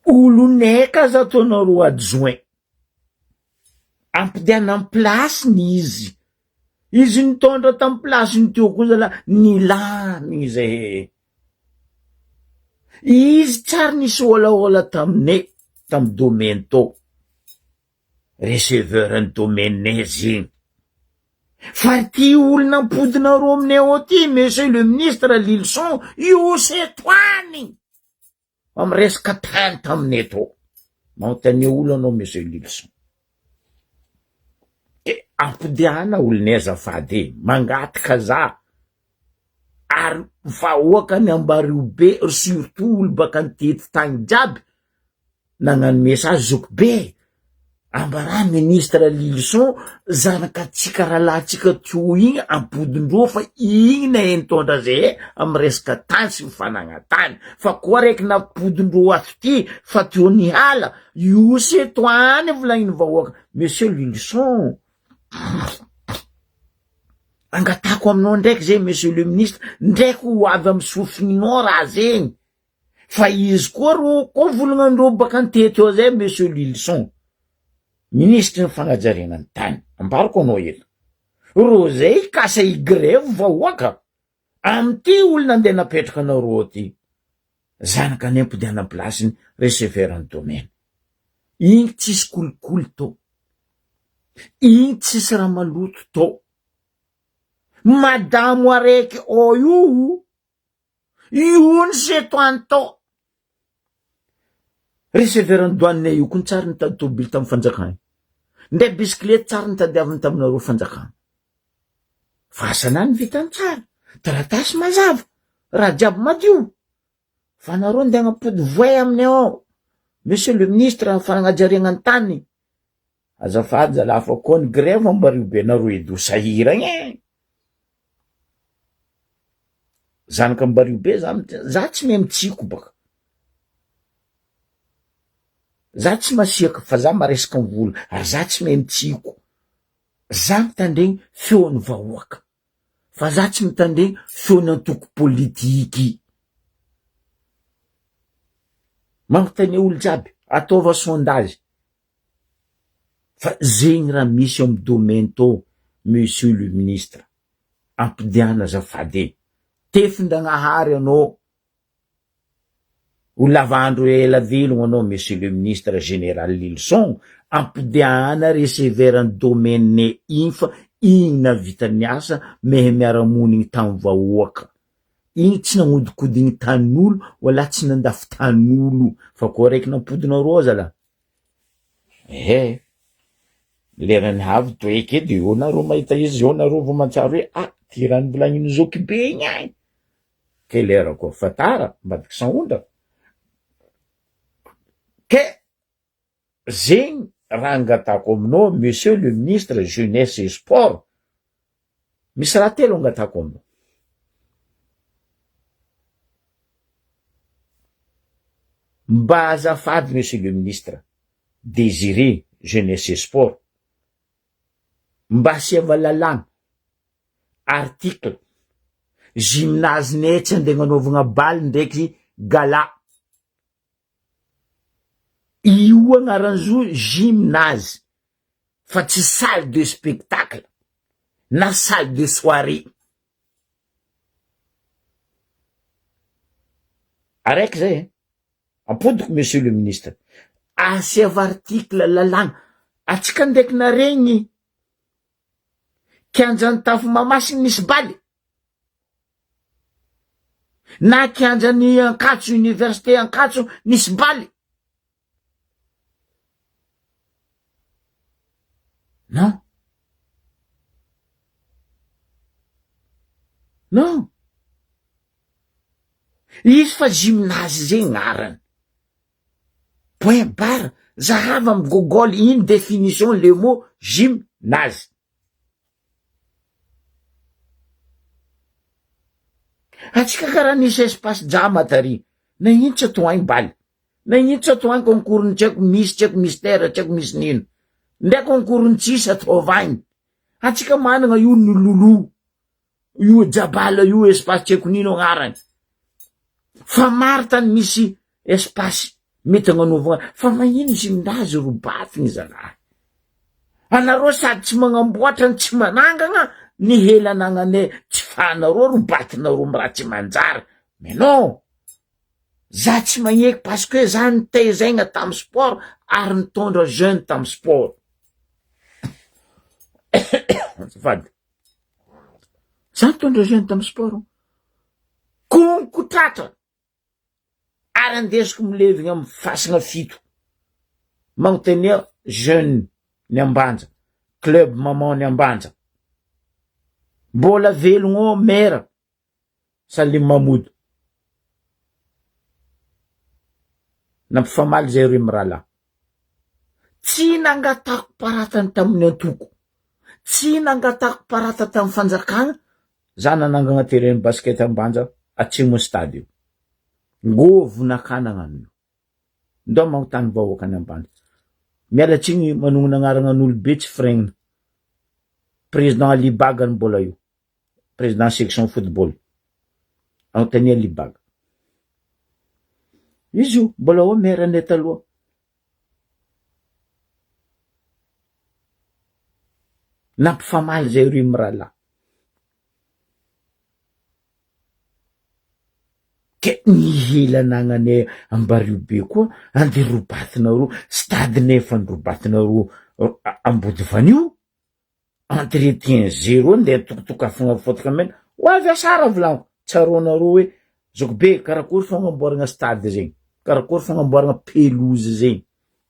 Olonay ka aza ataonareo adjoint. Ampidiana am place-ny izy. Izy nitondra tam place-ny teo koa zala nilamigny zahay. Izy tsary nisy ôlaôla taminay tam domaine tao. Receveur ny domaine-nay zegny. Fa ty olona ampodinareo aminay ao ty monsieur le ministre Lylison io setoany. Fa miresaka tany taminay tao. Manontania olo anao Monsieur Lylison. De ampodiana olonay azafady e, mangataka za ary vahoaka ny Ambariobe surtout olo baka nitety tagny jiaby nagnano message zoky be Ambarà ministre Lylison zanakatsika rahalahintsika teo igny ampodindreo fa igny nahay nitondra zahay amy resaka tany sy ny fanagnantany fa koa raiky nampodindreo ato ty fa teo niala io se toany volagniny vahoaka monsieur Lylison angatako aminao ndraiky zay monsieur le ministre ndraiky ho avy amy sofininao raha zegny Fa izy koa ro koa volognandreo baka nitety eo zay monsieur Lylison minisitry ny fagnajariana ny tany ambarako anao eto ro zay hikasa higrevy vahoaka amity olona andeha napetraka anareo ty zanaka any ampodiana plasiny receveur ny domaine igny tsisy kolikoly tao igny tsisy raha maloto tao madamo araiky ao io Io ny setoany tao. Receveur ny douane io koa tsary nitady tobily tamin'ny fanjakana. Ndray bisikilety tsary nitadiaviny taminareo fanjakana. Fa asa ny vitany tsara. Taratasy mazava. Raha jiaby madio. Fa nareo ndeha agnapody voay aminay ao. Monsieur le ministre fanagnajariagna ny tany. Azafady zalahy fa koa ny grève ambario be nareo edy ho sahiragna e! Zanaka ambario be za za tsy mahay mitsiko baka, za tsy masiaka fa za maresaka vola ary za tsy mahay mitsiko, za mitandregny feon'ny vahoaka fa za tsy mitandregny feon'ny antoko politiky. Magnontania olo jiaby, ataova sondage. Fa zegny raha misy eo amy domaine tô monsieur le ministre, ampidiana azafady e, tefin-dragnahary anao, ho lava andro ela velogno anao monsieur le ministre général Lylison, ampidiana receveur ny domaine igny fa igny nahavita ny asa mehy miara-monigny tamy vahoaka, igny tsy nagnodikodigny tanin'olo wala tsy nandafo tanin'olo fa koa raiky nampodinareo zalahy. Ehe, lerany avy toeky edy eo nareo mahita izy eo nareo vao mahatsiaro hoe ah ty raha novolagnin'i zokibe igny ay, ke lera koa fa tara ambadiky sahondra, ke zegny raha angatahako aminao monsieur le ministre jeunesse et sport, misy raha telo angatahako aminao. Mba azafady monsieur le ministre Désiré jeunesse et sport mba asiava lalàna article gymnase nay tsy andeha agnanaovagna bal ndraiky gala io agnaran'izy io gymnase fa tsy salle de spectacle na salle de soirée Araiky zay e, ampodiko monsieur le ministre, asiavo article lalàna, atsika ndraiky naregny. Kianjan'ny tafo Mahamasina nisy baly? Na kianjan'ny Ankatso, université Ankatso nisy baly? Non. Non. Izy fa gymnase zegny agnarany. Point barre. Zahava am google ino définition le mot gymnase. Atsika karaha nisy espace jama tary. Nagnino tsy atao agny baly? Nagnino tsy atao agny concours ny tsy haiko misy tsy haiko mystère tsy haiko misy nino. Ndray concours ny tsisy ataova agny. Atsika managna io ny lolo. Io jabala io espace tsy haiko nino agnarany. Fa maro tany misy espace mety agnanaovagna fa magnino gymnase ro batigny zalahy. Anareo sady tsy magnamboatra no tsy manangagna ny hela anagnanay tsy fahanareo ro batinareo am raha tsy manjary mais non za tsy magneky parce que za nitezaigna tam sport ary nitondra jeune tam sport azafady. Za nitondra jeune tam sport konko tratra ary andesiko milevigna am fasagna fito magnotania jeune ny Ambanja club maman ny Ambanja mbola velogno ao mera Salim Mahmoud nampifamaly zay roe mirahalahy tsy nangatako paratany tamin'ny antoko tsy nangatako parata tamin'ny fanjakana za nanangana terrain basket Ambanja atsimo stade io ngôvo nakà nagnano io ndao magnotany vahoaka any Ambanja miala tsiny manognona agnarana an'olobe tsy fregnina président Ali Baga ny mbola io président section football Antonia Libaga. Izy io mbola ao maire anay taloha. Nampifamaly zay roy mirahalahy. Ke ny hela anagnanay Ambario be koa andeha robatinareo stade nefa norobatinareo Ambodivanio. Entretien zero ndeha tokotokafagna fotaka mena ho avy asara volagniko tsaroanareo hoe zokibe karakory fagnamboaragna stade zegny karakory fagnamboaragna pelouse zegny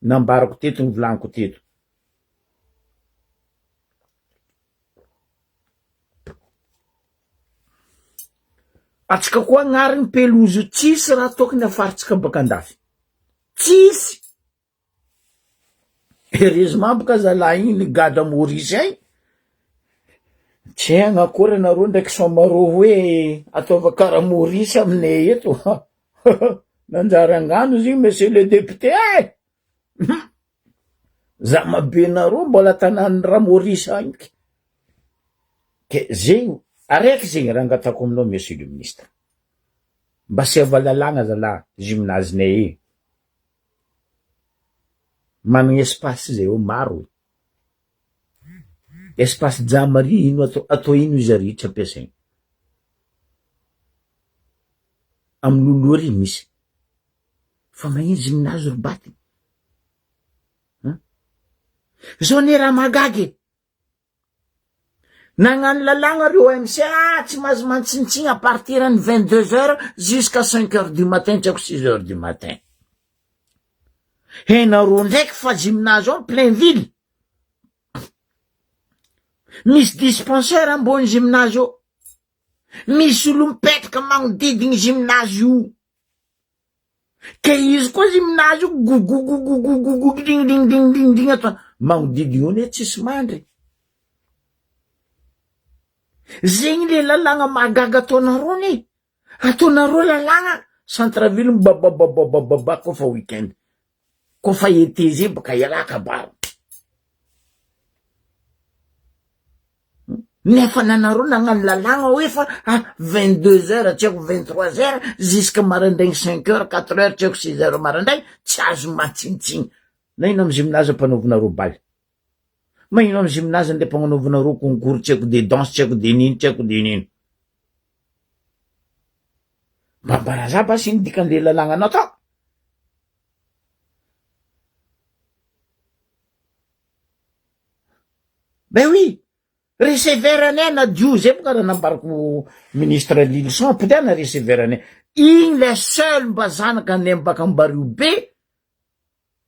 nambarako teto nivolagniko teto. Atsika koa agnariny pelouse io tsisy raha tokony afaritsika baka andafy tsisy. Heureusement boka zalahy igny nigadra Maurice agny, tsy hay agnakory anareo ndraiky soamarô hoe ataova kara Maurice aminay eto nanjary angano izy igny monsieur le député e! Zama-be nareo mbola tanàn'ny ra Maurice agny ke, ke zegny araiky zegny raha angatahako aminao monsieur le ministre, mba asiava lalàgna zalahy gymnase-nay e. Managna espace zay eo maro e. Espace jam ary ino atao atao ino izy ary tsy ampiasaina. Amy loloha ary misy. Fa magnino gymnase ry baty? An! Zao anie raha mahagaga e. Nagnano lalàgna ry OMC ah tsy mahazo mantsinitsigny à partir ny 22 heures jusqu'à 5 heures du matin tsy haiko 6 heures du matin. Hainareo ndraiky fa gymnase ao plein ville. Misy dispensaire ambony gymnase ao. Misy olo mipetraka magnodidigny gymnase io. Ke izy koa gymnase io gogogogogogogo dingdingdingdingding atao magnodidigny io ne tsisy mandry. Zegny le lalàgna mahagaga ataonareo ne. Ataonareo lalàgna centre ville mibabababababa koa fa week-end. Koa fa été zay baka ialahy kabaro. Nefa nanareo nagnano lalàgna hoe fa à 22 heures tsy haiko 23 heures jusque maraindraigny 5 heures 4 heures tsy haiko 6 heures maraindraigny tsy azo mantsinitsigny. Na ino amy gymnase ampanaovinareo baly? Ma ino amy gymnase ndeha ampagnanaovinareo concours tsy haiko de danse tsy haiko de nino tsy haiko de nino. Mba ambara za basy ino dikan'le lalàgna natao? Ben oui! Receveur anay nadio zay boka raha nambarako ministre Lilison ampodiana receveur anay igny le seul mba zanaka anay baka ambario be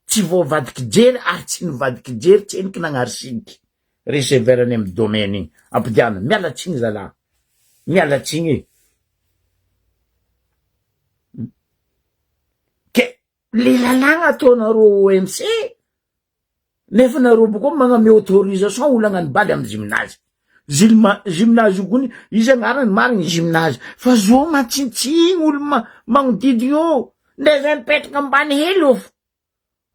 tsy voavadiky jery ary tsy nivadiky jery tseniky nagnary siniky receveur anay amy domaine igny ampodiana miala tsigny zalah miala tsigny e ke le lalàgna ataonareo OMC Nefa nareo boko magname autorisation olo hagnano baly amy gymnase. Zilma gymnase io kony izy agnarany marigny gymnase fa zo mantsintsiny olo magnodidigny eo ndre zay mipetraka ambany hely eo fo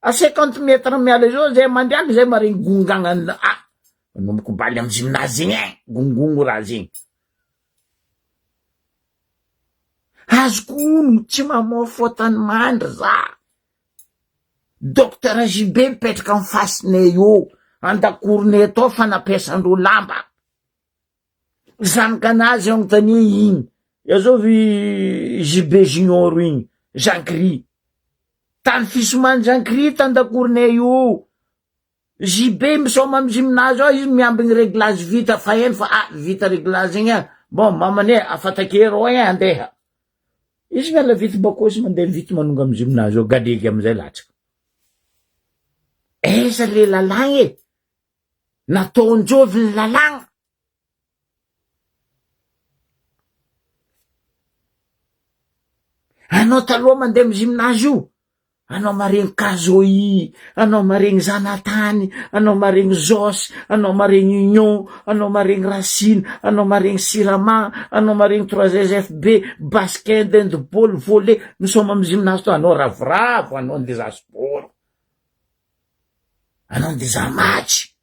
a 50 metre miala zao zay mandriaky zay maregny gongagnany ah manomboky baly amy gymnase zegny eh gongongo raha zegny. Azoko ono tsy mamoa fotany mandry za. Docteur JB mipetraka am face nay eo andakoronay atao fanampiasandreo lamba zanakanazy anontania igny azovy JB junior igny Jean Cri tany fisomany Jean Cri tandakoronay eo JB misaoma am gymnase ao izy miambigny reglage vita fa eny fa ah vita reglage igny ah bon mamany eh afatake rô eh andeha Izy miala vity bakeo izy mandeha vity manonga am gymnase ao galegy amizay latsaka. Aiza le lalàgna e? Nataon-jovy ny lalàgna? Anao taloha mandeha am gymnase io, Anao maregny Kazoi, anao maregny Zanatany, anao maregny Jos, anao maregny Union, anao maregny Racine, anao maregny Sirama, anao maregny 3SFB, basket, handball, volley, misaoma amy gymnase to anao ravoravo, anao ndeha za sport, anao ndeha za match.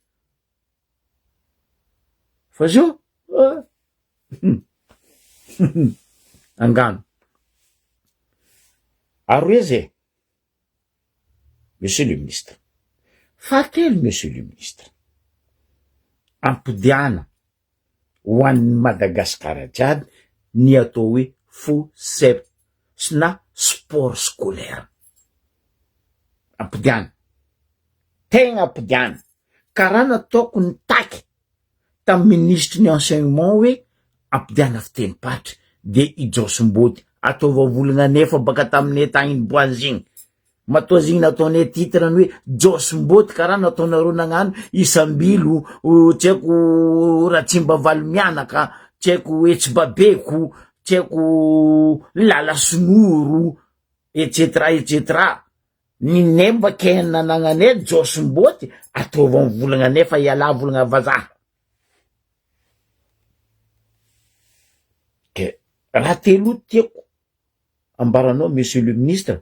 Fa zio ah. Angano. Ary hoe zay, Monsieur le ministre. Fahatelo, Monsieur le ministre, ampodiana ho an'ny Madagasikara jiaby ny atao hoe FOSEPS na sport scolaire. Ampodiana. Tegna ampodiana. Karaha nataoko nitaky tamin'ny minisitry ny enseignement hoe ampidiana fitenim-paritra de i Jaosimboty ataova volagna nefa baka taminay tagny niboahany zegny matoa zegny nataonay titre ny hoe Jaosimboty karaha nataonareo nagnano isambilo tsy haiko Ratsimba Valimianaka tsy haiko Etsibabeko tsy haiko Lalasinoro et cetera et cetera Ny nemba ke nanagnanay Jaosimboty ataova mivolagna nefa ialahy volagna vazaha. Ke raha telo tiako ambaranao monsieur le ministre,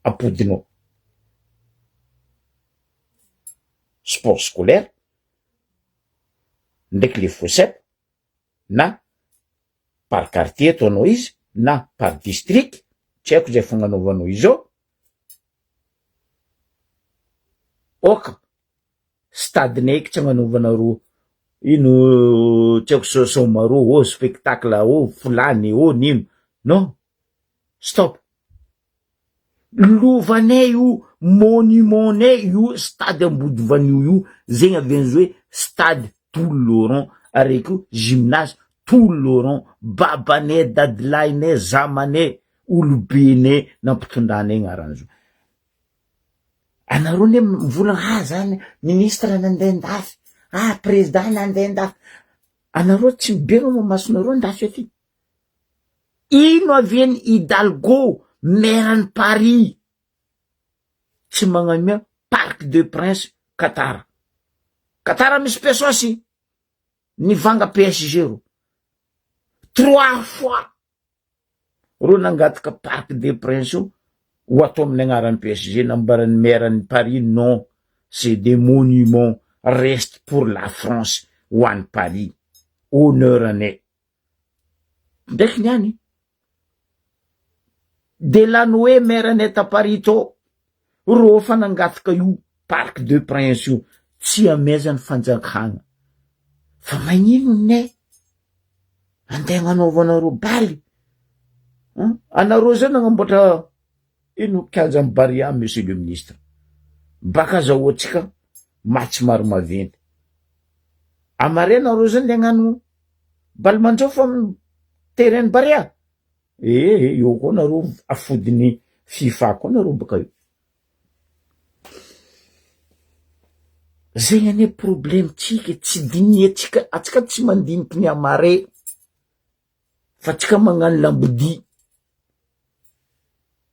ampodinao sport scolaire ndraiky le fosep na par quartier ataonao izy na par district, tsy haiko zay fagnanaovanao izy eo, ok stade nay eky tsy agnanaovanareo ino tsy haiko soasoamareo ô spectacle ô folany ô nino, non stop. Lovanay io, monument-nay io stade Ambodivanio io, zegny avy an'izy hoe stade Toloron, ary koa gymnase Toloron, babanay, dadilahinay, zamanay, olobenay nampitondranay agnaran'izy io. Anareo anie mivolagna ah zany ministre nandeha andafy, ah président nandeha andafy, anareo tsy miberogno ma masonareo andafy aty. Ino avy eny Hidalgo, maire-n'i Paris, tsy magnamia Parc de Prince Qatar. Qatar misy pesosy, nivanga PSG ro. Trois fois ro nangataka Parc des Princes io ho atao amin'ny agnaran'ny PSG, nambaran'ny maire-n'i Paris non, c'est des monuments reste pour la France ho an'i Paris, honneur anay. Ndraiky ny any. Delanoe maire anay ta Paris tô, rô fa nangataka io parc de prince io, tsy amezany fanjakana. Fa magnino ne andeha agnanaovanareo baly? Anareo zao nagnamboatra ino kianjan'i Barea monsieur le ministre. Baka azahoantsika match maro maventy. Amare nareo zany le hagnano balle manjofo am terrain Barea? Ee eo koa nareo afodin'ny FIFA koa nareo baka eo. Zegny anie problème tsika tsy dinihantsika, atsika tsy mandiniky ny amare fa tsika magnano lambodia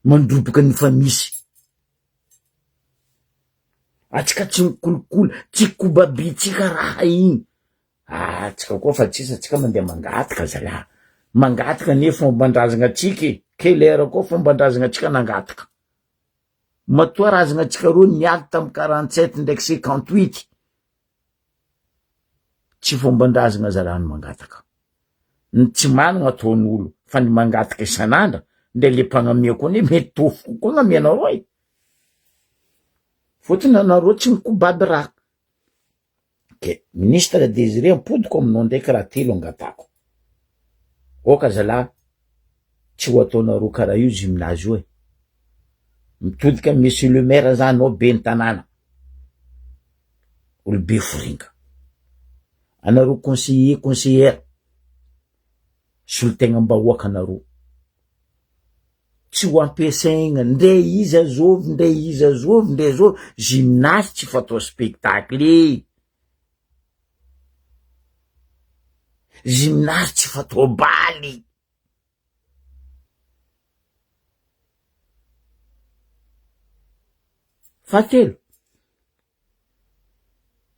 mandroboka ny efa misy. Atsika tsy mikolokolo, tsy kobabintsika raha igny. Ah tsika koa fa tsisy atsika mandeha mangataka zalah, mangataka anie fomban-drazagna atsika e, kelera koa fomban-drazagna atsika nangataka. Matoa razagna atsika reo niady tamy 47 ndraiky 58, tsy fomban-drazagna zalah ny mangataka. Ny tsy managna ataon'olo fa ny mangataka isan'andra ndre le mpagnamia koa anie mety tofoko koa gnamianareo e, fôtony anareo tsy mikobaby raha. Ke ministre Desiré ampodiko aminao ndraiky raha telo angatako. Oka zalah tsy ho ataonareo karaha io gymnase io e. Mitodika am monsieur le maire za anao ben'ny tanàna. Olobe foringa. Anareo conseiller conseillère solontegnam-bahoaka anareo. Tsy ho ampiasaigna ndre iza zôvy ndre iza zôvy ndre zôvy, gymnase tsy fatao spectacle e! Gymnase tsy fatao baly. Fahatelo,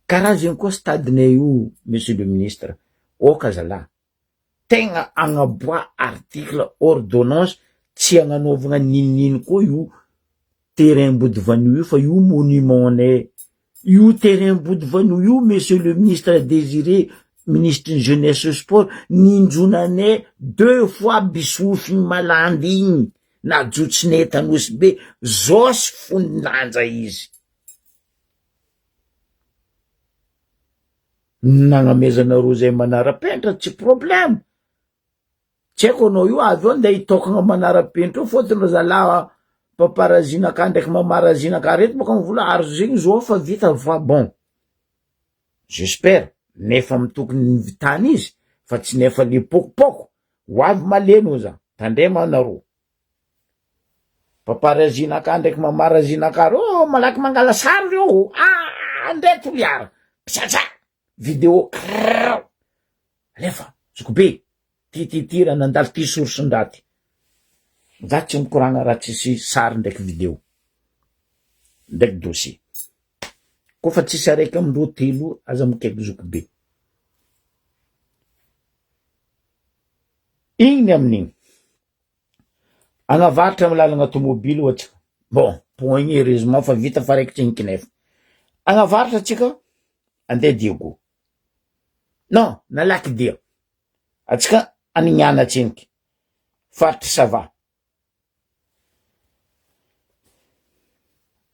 karaha zegny koa stade-nay io monsieur le ministre, aoka zalahy. tegna agnaboaha article ordonnance tsy agnanaovagna ninonino koa io terrain Ambodivanio io fa io monument nay io terrain Ambodivanio io monsieur le ministre Désiré ministre ny jeunesse et sport ninjonanay deux fois bisofiny malandy igny najotsinay t'Anosibe zao sy fony lanja izy. Nagnamezanareo zay manara-penitra tsy problème, tsy haiko anao io avy eo ndeha hitokagna manara-penitra eo fôtony ry zalahy paparazzi-naka ndraiky mamarazzi-naka reto bôka mivola ary zegny zao fa vita fa bon, j'espère nefa amy tokony nivitany izy fa tsy nefa le pokopoko, ho avy malemy oza, tandremo anareo. Paparazzi-naka ndraiky mamarazzi-naka reo malaky mangala sary reo, ah ndre Toliara, psatsa video krrrr alefa zokibe ty ty ty raha nandalo ty source-ndraha ty, za tsy mikoragna raha tsisy sary ndraiky video ndraiky dossier, kôfa tsisy araiky amindreo telo aza mikaiky zokibe, igny ny amin'igny. Agnavaratra amy lalagna tomobily ohatsy, bon pont igny heureusement fa vita fa raikitra igny kinefa, agnavaratra atsika andeha Diego, non nalaky dia, atsika anignana atsiniky, faritry Sava,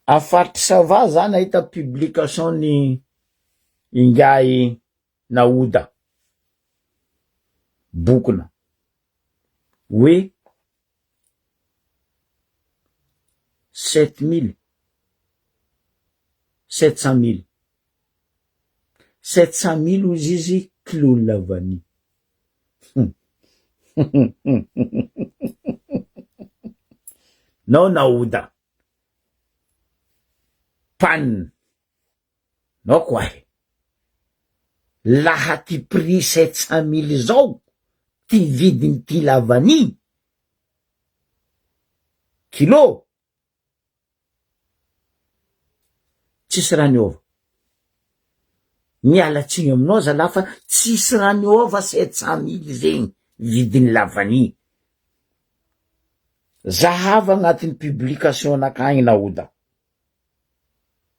a faritry Sava za nahita publication ny ingahy Naoda, bokona, hoe 7000, 700 mille, 700 mille hozy izy kilon'ny lavanille. Nao Naoda, panne. Nao koahy, laha ty prix 700 mille zao ty vidiny ty la vanille kilo, tsisy raha niova, miala tsiny aminao zalahy fa tsisy raha niova 700 mille zegny vidiny la vanille, zahava agnatin'ny publication nakagny naoda.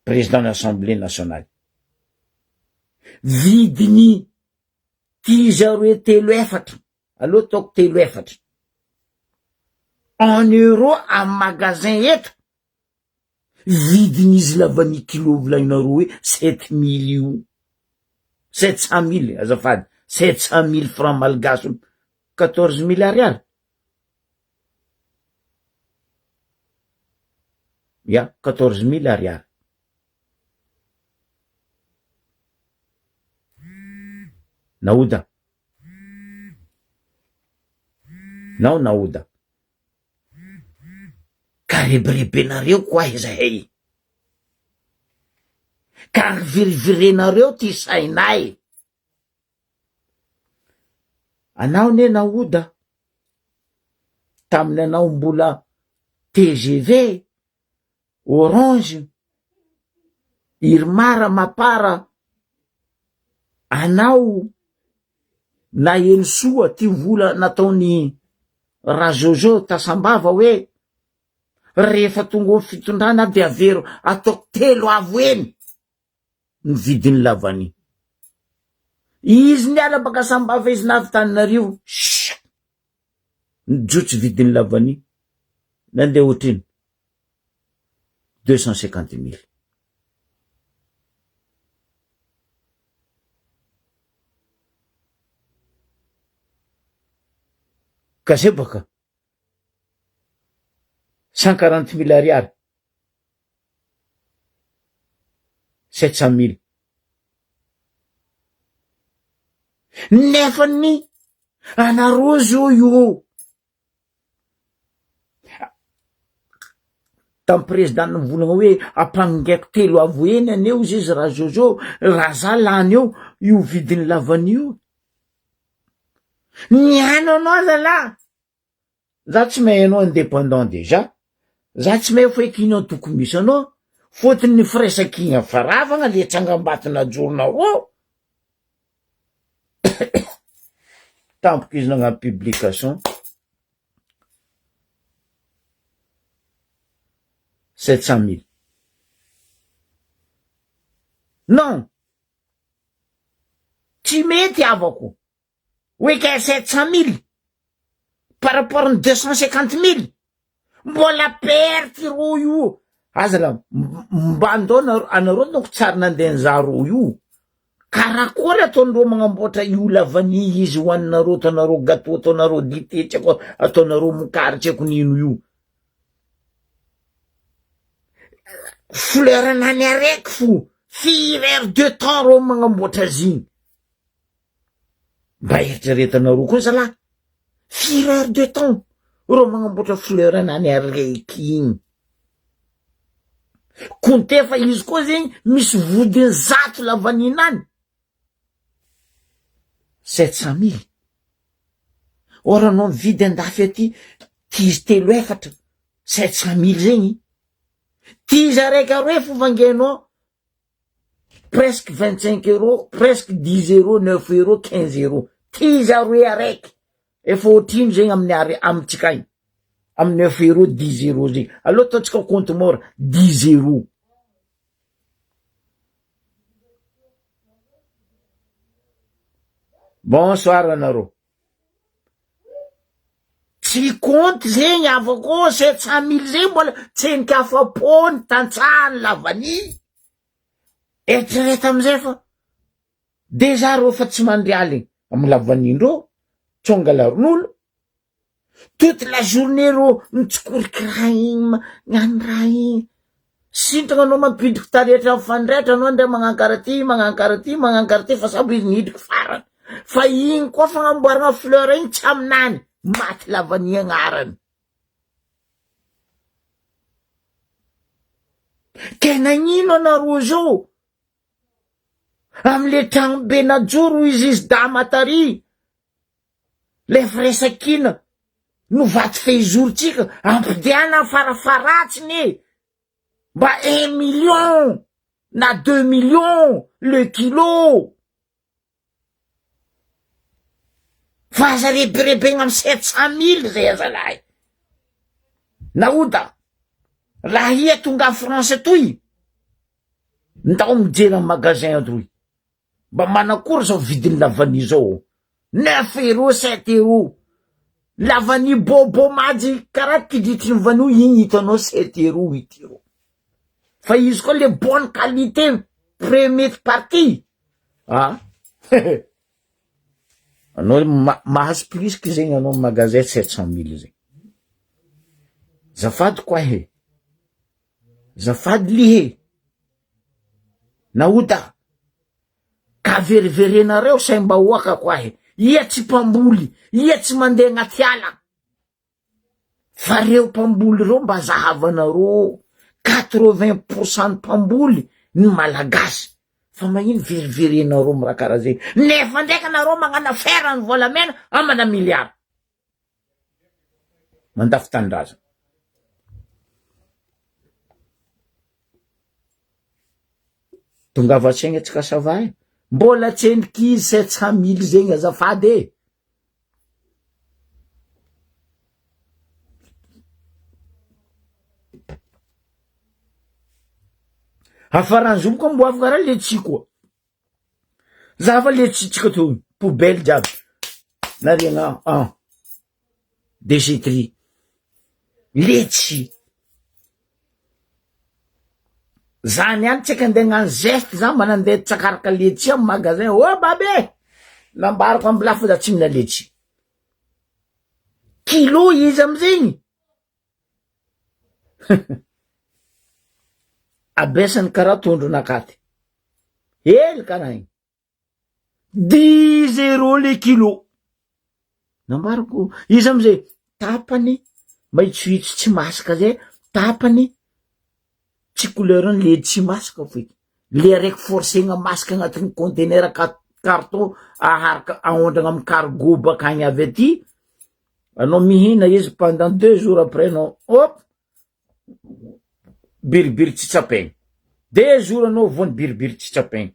Président ny assemblée nationale. Vidiny ty aroe telo efatra, aleo ataoko telo efatra, en euro amy magasin eto, vidin'izy lavany kilo volaninareo hoe 7000 io, 700 mille azafady, 700 mille francs malgache, 14 mille ariary. Ya, 14 mille ariary. Naoda. Nao naoda. Ka rebirebenareo koa izahay. Ka virivirenareo ty sainay. Anao ne naoda tamin'ny anao mbola tgv, orange, irmar, mapar, anao naheno soa ty vola nataony Rajojo tasambava hoe rehefa tonga ao fitondrana aho de avero ataoko telo avo heny ny vidin'ny lavania. Izy niala baka Sambava izy navy Tananarivo, shh! Nijotso vidin'ny lavania, nandeha ohatrino? 250 mille. Ka zay baka 140 mille ariary. 700 mille. Nefa ny anareo zao io tamin'ny président nivolagna hoe ampangaiko telo avo heny anie ozy izy raha zao zao raha za lany eo io vidin'ny lavanio io. Nihaino anao zalahy. Za tsy mahay anao indépendant déjà, za tsy mahay foeky ino antoko misy anao, fôtony ny firaisankina faravagna le tsangambato najoronao eo, tampoka izy nagnano publication 700 mille, non tsy mety havako. Hoe kay 700 mille par rapport ny 250 mille mbola perte rô io aza la mba andao nareo anareo donc tsary nandeha nizaha rô io karakory ataondreo magnamboatra io la vanille izy hoaninareo ataonareo gateau ataonareo dite tsy aiko ataonareo mokary tsy aiko nino io fleur nany araiky fo firy heure de temps rô magnamboatra azy igny Mba eritreretanareo koa zalahy, firy heure de temps reo magnamboatra fleur anany araiky igny, compter fa izy koa zegny misy vodiny zato lavanina any, 700 mille, or anao mividy andafy aty tizy telo efatra 700 mille zegny, tizy araiky aroe fo vangainao presque 25 euros, presque 10 euros, 9 euros, 15 euros. Tizy aroe araiky. Efa ohatrino zegny amin'ny are amintsika agny? Amin'ny 9 euros, 10 euros zegny. Aleo ataontsika compte mort, 10 euros. Bonsoir anareo. Tsy compte zegny avako 700 mille zegny mbola tseniky afa-po ny tantsaha ny lavania. Eritrereto amizay fa dejà reo fa tsy mandry aligny amy lavanindreo, tsy angalarin'olo, toute la journée reo mitsikoriky raha igny magnano raha igny, sintrana anao mampidriky taretra mifandraitra anao ndray magnano karaha ty magnano karaha ty magnano karaha ty fa sambo izy nidriky farany fa igny koa fagnamboarana fleur igny tsy aminany maty lavania agnarany. Ke nagnino anareo zao amle tragno be najoro izy izy dama tary le firesakina no vato fehizorontsika ampidiana farafaharatsiny e mba un million na deux millions le kilo Fa aza rebirebegna amy 700 mille zay azalahy. Naoda, raha iha tonga a France atoy, ndao mijery amy magasin atoy. Mba manakory zao vidin'ny lavanille zao? 9 euros, 7 euros. Lavanille bôbô majy karaha kidritry ny vanio igny hitanao 7 euros, 8 euros. Fa izy koa le bonne qualité première partie. Ah anao mahazo plus que zegny anao magasin 700 mille zegny. Zafady koa he, zafady lihe, naoda. Ka veriverenareo saim-bahoaka koahy, ia tsy mpamboly, ia tsy mandeha agnaty ala. Fa reo mpamboly reo mba zahavanareo 80 pour cent ny mpamboly ny malagasy fa magnino veriverenareo am raha karaha zegny nefa ndraiky anareo magnano affaire ny volamena amana milliard mandafo tanindrazana. Tongava an-tsaigna tsika ça va e! Mbola tsy endriky izy 700 mille zegny azafady e! Hafaran'ny zoky koa mbo afaka raha letchi koa. Za fa letchi tsika to poubelle jiaby. Nariagna an déchetterie. Letchi. Za niany tsy haiko andeha hagnano geste za mba nandeha tsakaraka letchi amy magasin oh babe! Nambarako amy lafo za tsy mila letchi. Kilo izy amizegny. Abesany karaha tondronakaty. Hely karaha igny. Dix euros le kilo. Nambarako izy amizay tapany maitsoitso tsy masaka zay, tapany tsy couleur-ny le tsy masaka foiky. Le araiky forcegna masaka agnatin'ny conteneur carton aharaka aondragna amy cargo bakagny avy aty, anao mihina izy pendant deux jours après anao hop biribiry tsy tsapaigny, deux jours anao vao ny biribiry tsy tsapaigny.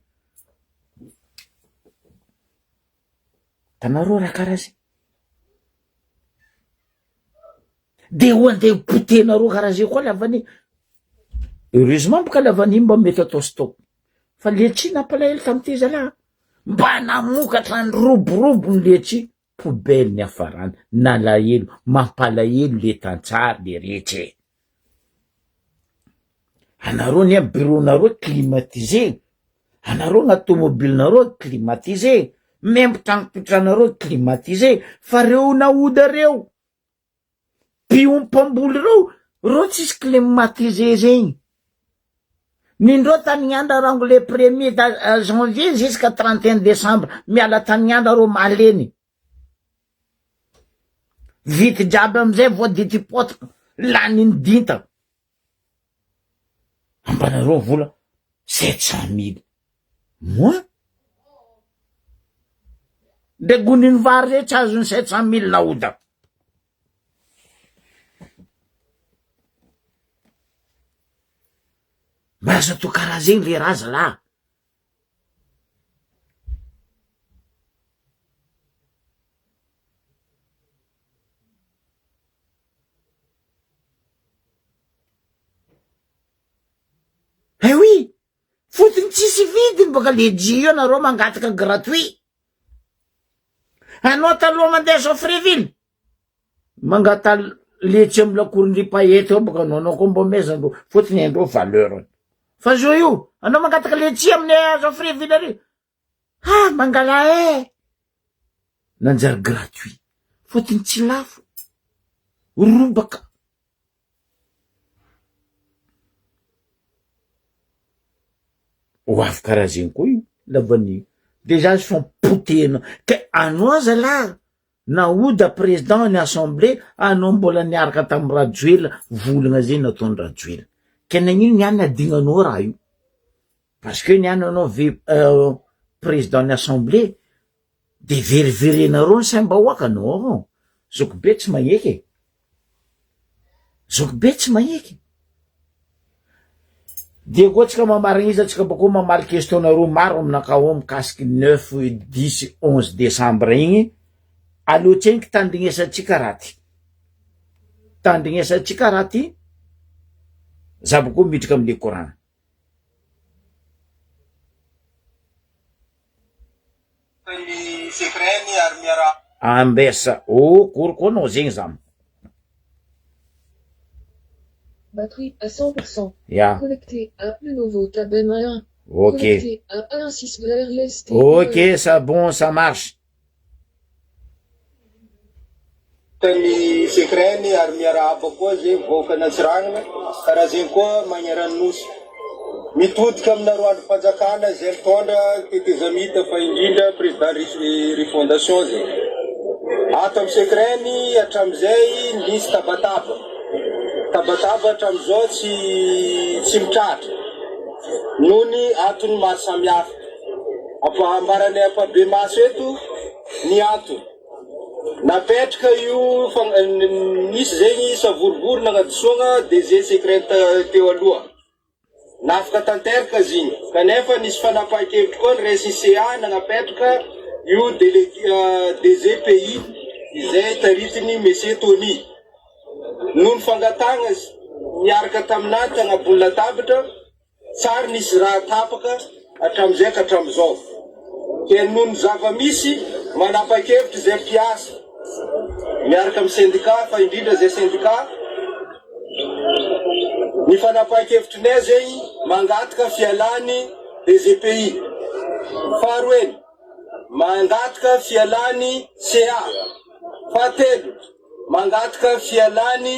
Hitanareo raha karaha zay? De ho andeha ho potehinareo karaha zay koa lavanille, heureusement boka lavanille mba mety atao stock, fa letchi nampalahelo tamity zalahy, mba namokatra niroborobo ny letchi. Poubelle niafarany, nalahelo, mampalahelo le tantsaha le rehetra e! Anareo anie bureau nareo climatisé, anareo anaty tomobile nareo climatisé, même tragno pitranareo climatisé, fa reo naoda reo, mpiompy mpamboly reo, reo tsisy climatisé zegny. Nindreo tanignandra rango le premier janvier jusqu'à 31 décembre miala tanignandra reo maleny. Vita jiaby amizay vao dity potika lanin'ny dinta. Ambanareo vola 700 mille. Moins. Ndre gonin'ny vary zay tsy azon'ny 700 mille naoda. Mba aza atao karaha zegny le raha zalah. Eh oui, fotony tsisy vidiny baka le jus io nareo mangataka gratuit. Anao taloha mandeha Joffreville, mangata letsy amy lakoron-dry paety ao baka anao, anao koa mbô mezandreo, fotony haindreo valeur-ny. Fa zao io, anao mangataka letchi amin'ny Joffreville ary, ha mangala eh! Nanjary gratuit, fotony tsy lafo, robaka. Ho avy karaha zegny koa io lavanio, dejà izy fampotehina ke anao zalahy naoda président ny assemblée anao mbola niaraka tamy Rajoelina volagna zegny nataony Rajoelina ke nagnino niany adignanao raha io parce que niany anao ve président ny assemblée de veriverenareo ny saim-bahoaka non zokibe tsy magneky e, zokibe tsy magneky. Dia koa tsika mamarigna izy atsika bakeo mamaly question nareo maro aminakao ao mikasiky neuf, dix, onze décembre igny, aleo tsenky tandrignesantsika raha ty, tandrignesantsika raha ty, za bakeo midriky amle koragna. Ny secret-ny ary miaraha. Ambesa oh kory koa anao zegny zam. Batterie à 100%. Ya. Connecté à le nouveau tab M1. Ok. Connecté à 1 6 RST. Ok, ça bon, ça marche. Ny secret-ny ary miarahaba koa ze vahoakan'Antsiranana karaha zegny koa magneran'ny nosy. Mitodika aminareo andrim-panjakana izay mitondra tetezamita fa indrindra président refondation zay. Ato amin'ny Secren hatramin'izay nisy tabataba. Tabataba hatramin'izao tsy tsy mitratra noho ny antony maro samihafa. Ambaranay ampahibemaso eto ny antony. Napetraka io nisy zegny savorovoro nagnadisoagna DG Secren teo aloha. Nafaka tanteraka izy igny. Kanefa nisy fanapahan-kevitry koa noraisin'ny CA nagnapetraka io DG PI izay taritin'i Monsieur Tony. Noho ny fangatahagna niaraka taminah tagnabony latabatra, Tsary nisy raha tapaka hatramin'izay ka hatramin'izao. Dia noho ny zava-misy, manapa-kevitra izay mpiasa miaraka amin'ny sendikà fa indrindra izay sendikà, ny fanapahan-kevitrinay zegny mangataka fialan'ny DGPI. Faharoe, mangataka fialan'ny CA. Fahatelo, mangataka fialan'ny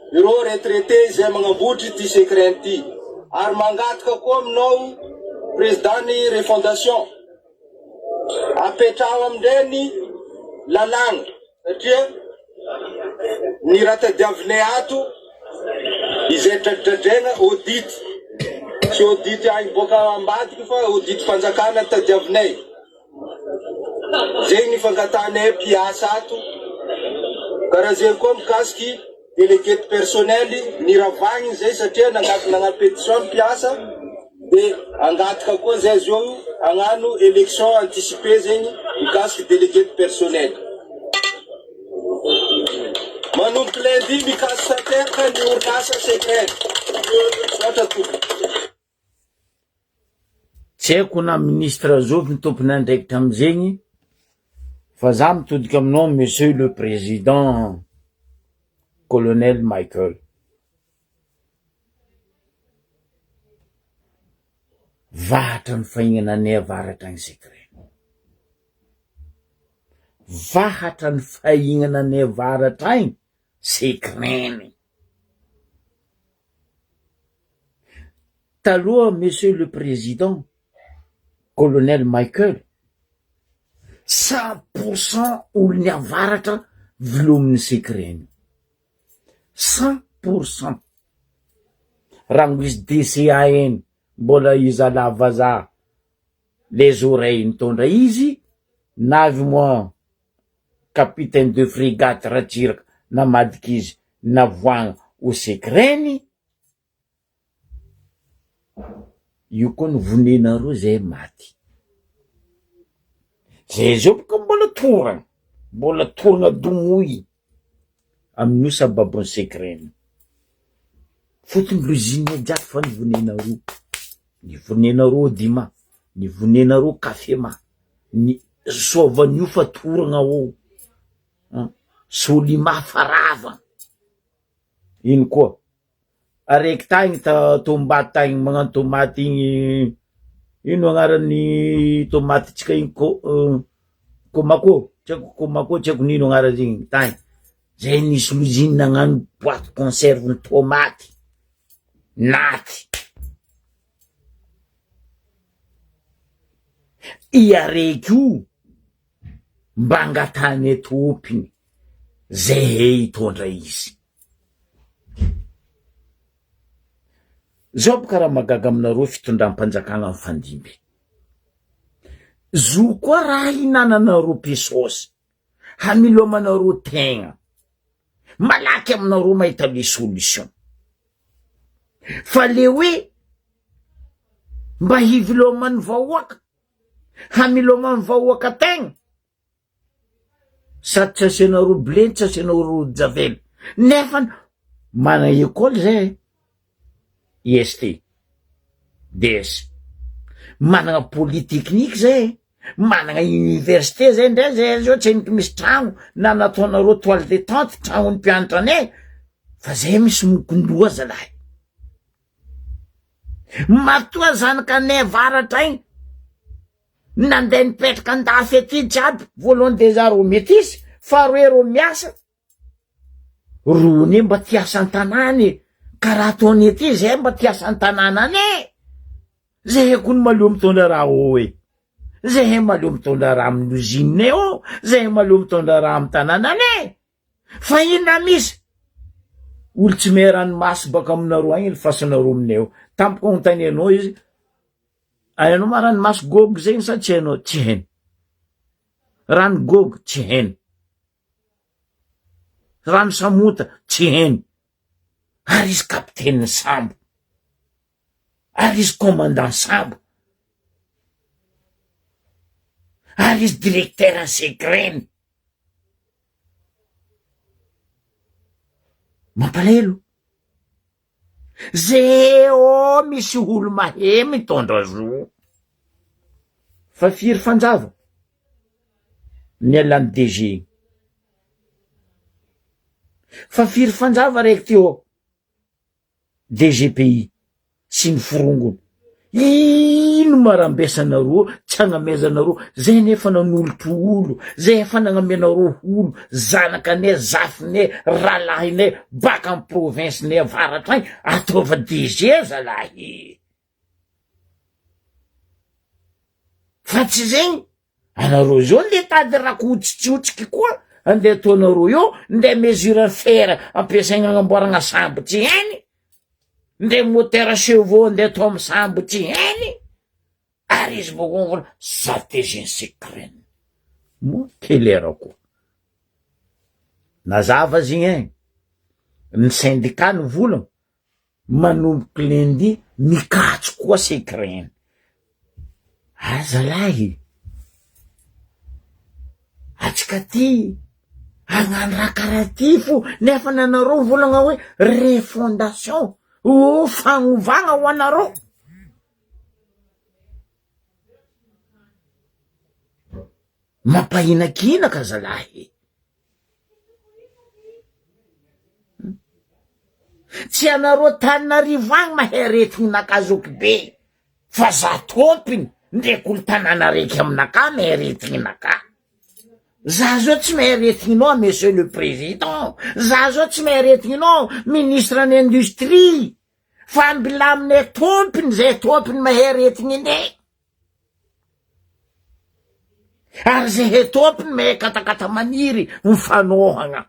Ireo retraité izay magnambotry ity secret ity ary mangataka koa aminao président ny refondation apetraho amindray ny lalàgna satria ny raha tadiavinay ato izay dradradraina audit tsy audit agny boaka ambadiky fa audit fanjakana tadiavinay. Zegny ny fangatahanay mpiasa ato. Karaha zegny koa mikasiky délégué de personnel, niravagny zay satria nangataka nagnano pétition ny mpiasa de angataka koa zay zao hagnano élection anticipée zegny mikasiky délégué de personnel. Manomboka lundi mikasy tanteraka ny orinasa Secren. Misaotra tompoko. Tsy haiko na ministre zovy ny tompon'andraikitra amizegny fa za mitodika aminao monsieur le président colonel Michael. Vahatra ny fahignana anay avaratra agny secret. Vahatra ny fahignana anay avaratra agny secret-ny. Taloha monsieur le président colonel Michael, 100% olon'ny avaratra velomin'ny secret-ny, 100%, raha misy DCAN mbola iza vazaha les oreilles nitondra izy navy moa capitaine de frégate Ratsiraka namadika izy navoahana ho secret-ny, io koa no vonenareo zay maty, zay zao boka mbola torana, mbola torana domoy amin'io sababon'ny secret-ny, fotony l'usine jiaby fa nivonenareo, nivonenareo Odima, nivonenareo Cafema, ny sôvan'io fa torana ao, Solima fa rava, ino koa araiky tagny ta tombaty tagny magnano tomaty igny ino agnaran'ny tomatintsika igny ko- komako tsy haiko komako tsy haiko n'ino agnaran'igny tagny, zay nisy l'usine nagnano boite conserve ny tomaty naty. I araiky io mba angatahany tompony zay he hitondra izy. Zao boka raha mahagaga aminareo fitondram-panjakana mifandimby. Zo koa raha hinananareo pesos hamilomanareo tegna. Malaky aminareo mahita le solution. Fa le hoe mba hiviloman'ny vahoaka Hamiloman'ny vahoaka tegna sady tsy asianareo blé tsy asianareo javel nefa mana école zay IST DS managna polytechnique zay managna université zay ndray zay zao tsy haiko misy tragno na nataonareo toile de tente tragnon'ny mpianatra anay fa zay misy mokondoha zalahy. Matoa zanakanay avaratra igny nandeha nipetraka andafy aty jiaby, voalohany dejà reo metisy, faharoe reo miasa, reo anie mba te hiasa an-tanàna e, karaha ataonay aty zay mba te hiasa an-tanàna any e. Zahay kony maleo mitondra raha ô e! Zahay maleo mitondra raha amin'ny usine ô! Zahay maleo mitondra raha amin'ny tanànanay! Fa inona misy? Olo tsy mahay ranomaso baka aminareo agny ny fasanareo aminay ao. Tampoka anontanianao izy, hainao ma ranomaso gôgy zegny sa tsy hainao? Tsy hainy. Rano gôgy, tsy hainy. Rano samonta, tsy hainy. Ary izy kapitenin'ny sambo. Ary izy commandant sambo. Ary izy directeur ny secret-ny. Mampalahelo. Zéo misy olo mahe mitondra zo. Fa firy fanjava nialan'ny DG igny. Fa firy fanjava raiky ty ô. DGPI sy ny forongony. Ino ma rambesanareo tsy agnamezanareo zay nefa nanolotro olo zay efa nagnamenareo olo zanakanay zafinay rahalahinay baka am province nay avaratra agny ataova DG zalahy fa tsy zegny Anareo zao nde tady rakotsitsitsiky koa andeha ataonareo eo nde mesure fer ampiasaigna agnamboaragna sambo tsy hainy, nde moteur chevaux andeha atao amy sambo tsy hainy, ary izy bôko mivôla za DG ny secret moa quelle heure koa. Nazava zegny e, ny syndicat nivolagna Manomboka lundi mikatso koa secret-ny. Ah zalahy atsika ty hagnano raha karaha ty fo nefa nanareo mivolagna hoe refondation oh fagnovagna ho anareo. Mampahinakinaka zalahy. Tsy anareo Antananarivo agny mahay aretigny naka zoky be fa za tompiny ndraiky olo tanàna araiky aminakahy mahay aretigny naka. Za zao tsy mahay aretigninao monsieur le président, za zao tsy mahay aretigninao ministre ny industrie fa ambilaminay tompiny zay tompiny mahay aretigninay. Ary zay he tompony me katakata maniry mifanohagna.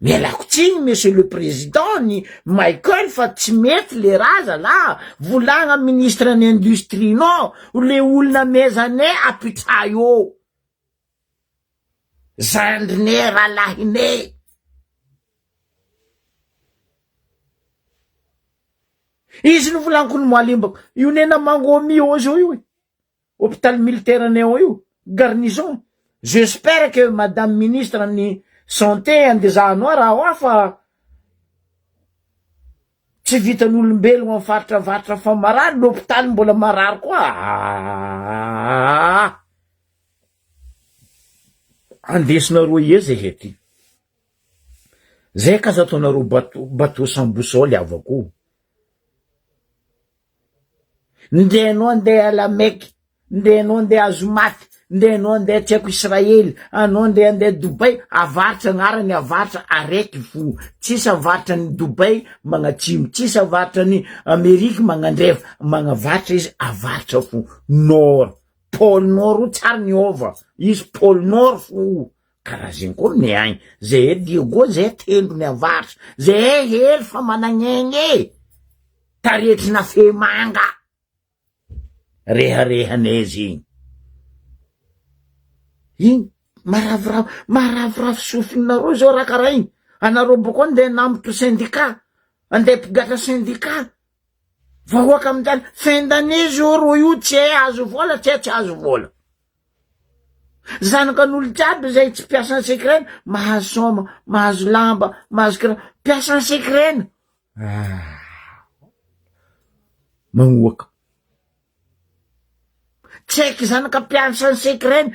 Mialako tsiny monsieur le président ny Michael fa tsy mety le raha zalah, volagna ministre ny industrie nao le olona amezanay apitsahy eo, zandrinay rahalahinay. Izy no volaniko ny moalimbako. Io nena mangomi eo zao io e. Hôpital militaire anay ao io, garnison. J'espère que madame ministre ny santé andezahanao raha hoa fa tsy vitan'olombelogno am faritra avaratra fa marary, l'hôpital mbola marary koa. Aah! Andesinareo ia zahay ty. Zay ka aza ataonareo bateau bateau sans boussole havako o. Ndeha anao andeha à la Mecque, ndeha anao andeha Azomaty, ndeha anao andeha tsy haiko Israely, anao ndeha andeha Dubaï, avaratra agnarany avaratra araiky fo, tsisy avaratra ny Dubaï magnatsimo, tsisy avaratra ny Amerique magnandrefa, magnavaratra izy avaratra fo, nord, pôle nord io tsary niôva, izy pôle nord fo. Karaha zegny koa aminay agny, zahay Diego zahay tendrony avaratra, zahay hely fa managn'aigny e, taretrina femanga, reharehanay zegny, igny maravoravo maravoravo sofinareo zao raha karaha igny, anareo bôko andeha hanambotry syndicat, andeha hampigadra syndicat, vahoaka mijaly, fin d'année zao rô io tsy hay azo vôla tsy hay tsy azo vôla. Zanakan'olo jiaby zay tsy mpiasan'ny secrena mahazo soma, mahazo lamba, mahazo kira, mpiasan'ny secrena ah magnohaka. Tsy haiko zanaka mpiasan'ny secrena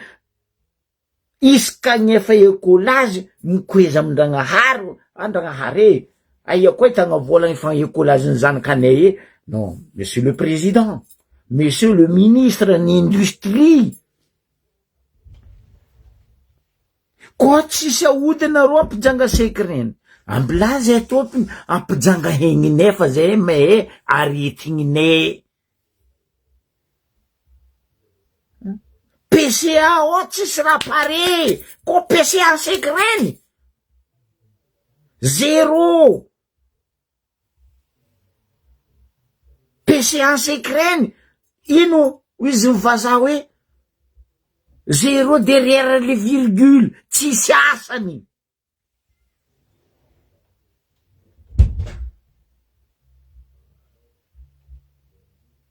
isaka gnefa ekolazy mikoeza amin-dragnahary, andragnahary e, aia koa ahitagna vola efa ekolazin'ny zanakanay e, non monsieur le président, monsieur le ministre ny industrie, koa tsisy aody nareo ampijanga secrena. Ambilà zay tompony ampijanga hegnine fa zay mehe aretigny. PCA ao tsisy raha pare, ko PCA en secret-ny, zéro. PCA en secret-ny, ino izy ny vazaha hoe zéro derrière le virgule, tsisy asany.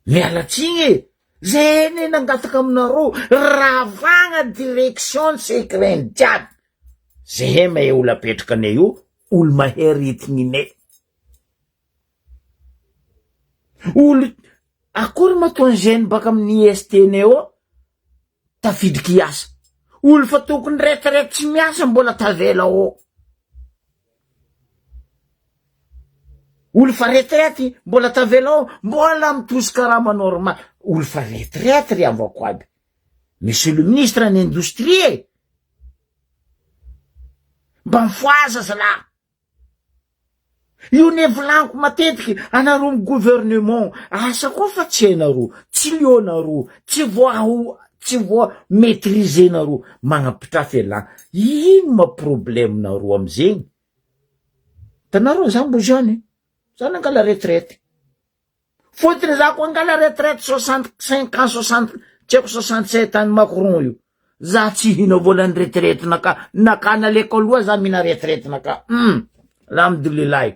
Miala tsiny e! Zay anie nangataka aminareo ravagna direction ny secret-ny jiaby, zehe mahay olo apetraka anay io, olo mahay rythme-nay, olo akory ma ataony jeune baka amin'ny IST-nay ao tafidriky hiasa, olo fa tokony retraite tsy miasa mbola tavela ao, olo fa retraite mbola tavela ao mbola mitosy karama normal, olo fa retraite ry havako aby, monsieur le ministre ny indostrie e, mba mifohaza zalahy. Io ne volaniko matetiky anareo am gouvernement asa koa fa tsy hainareo, tsy leonareo, tsy voa tsy voa maitriser nareo magnapitrafy elah, ino ma problème nareo amizegny, hitanareo za mbo jeune za nangala retraite. Fotony za ko angala retraite 65 ans 60 tsy haiko 67 ans Macron io za tsy hihina volan'ny retraite naka naka naleko aloha za mihina retraite naka hum alhamdoulilahy.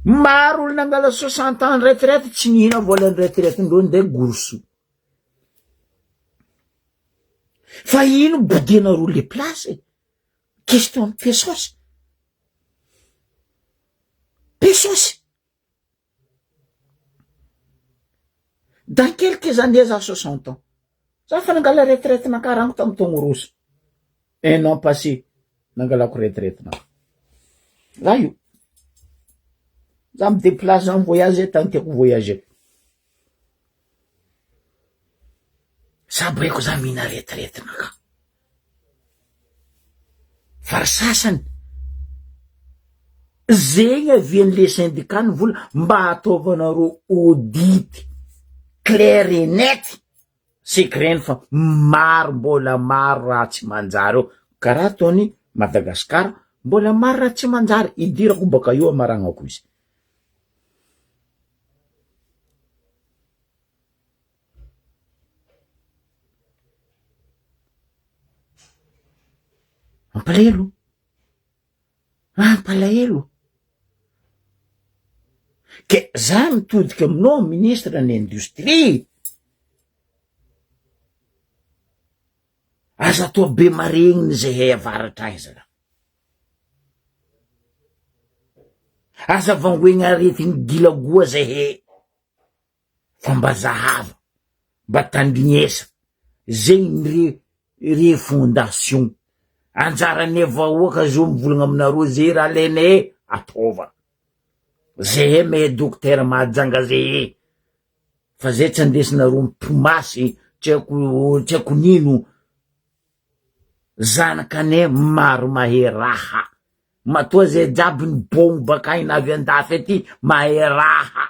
Maro olo nangala 60 ans retraite tsy nihina volan'ny retraite ndreo nde goroso. Fa ino bodianareo le place e? Question ny pesos. Pesos. Dans quelques années za 60 ans. Za fa nangala retraite nakarango tamin'ny taogno roso. Un an passé nangalako retraite naka. Za io. Za mi déplace za mi voyage tany tiako voyager. Za baiko za mihina retraite naka. Fa ry sasany, zegny avian'le syndicat ny vola mba ataovanareo audit clair et net, secret-ny fa maro mbola maro raha tsy manjary eo, karaha ataony Madagascar mbola maro raha tsy manjary, idirako baka eo amaragnako izy. Mampalahelo, mampalahelo. Ke za mitodika aminao ministre ny industrie, aza atao be maregniny zahay avaratra agny zalahy. Aza vangoegna aretigny gilagoa zahay. fa mba zahava, mba tandrignesa, zegny ny re refondation, anjaranay vahoaka zao mivolagna aminareo ze raha alainay ataova, zehay mahay dokotera mahajanga zehe, fa zay tsy andesinareo mpimasy tsy haiko tsy haiko nino, zanakanay maro mahay raha, matoa zay jiaby nibôgno bakagny na avy andafy aty mahay raha.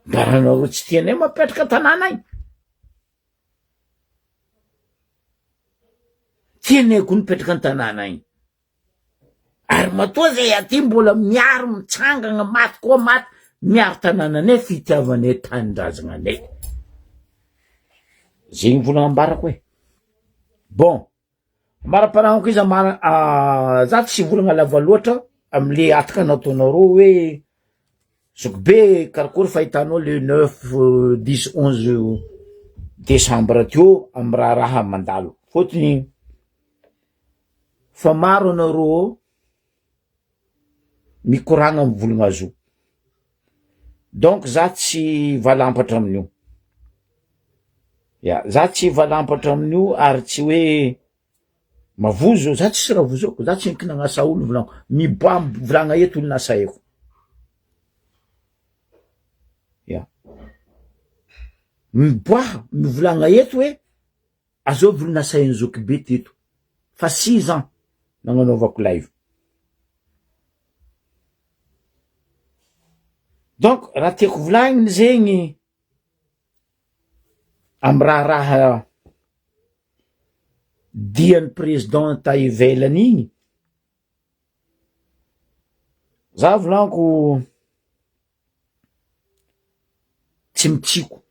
Mbaranareo tsy tianay mapetraka tanàna ay. Tianay koa mipetraka an-tanàna ay. Ary matoa zay aty mbola miaro mitsangana maty koa maty miaro tanànanay fitiavanay tanindrazananay. Zegny vola ambarako e. Bon. Maraparahako izy amara za tsy volagna lava loatra amle ataka nataonareo hoe zokibe karakory fahitanao le neuf dix onze decembre teo amy raharaha mandalo fôtony fa maro anareo mikoragna amy volagna zo donc za tsy valampatra amin'io, ya za tsy valampatra amin'io ary tsy hoe mavozo za tsisy raha vozoko za tsy nikinagna olo volagniko miboaha mivolagna eto olo nasaiko, ya. Miboaha mivolagna eto hoe azovy olo nasain'i zokibe teto fa six ans nagnanaovako live. Donc raha tiako volagniny zegny amy raharaha dian'ny président ta ivelany igny, za volaniko tsy mitsiko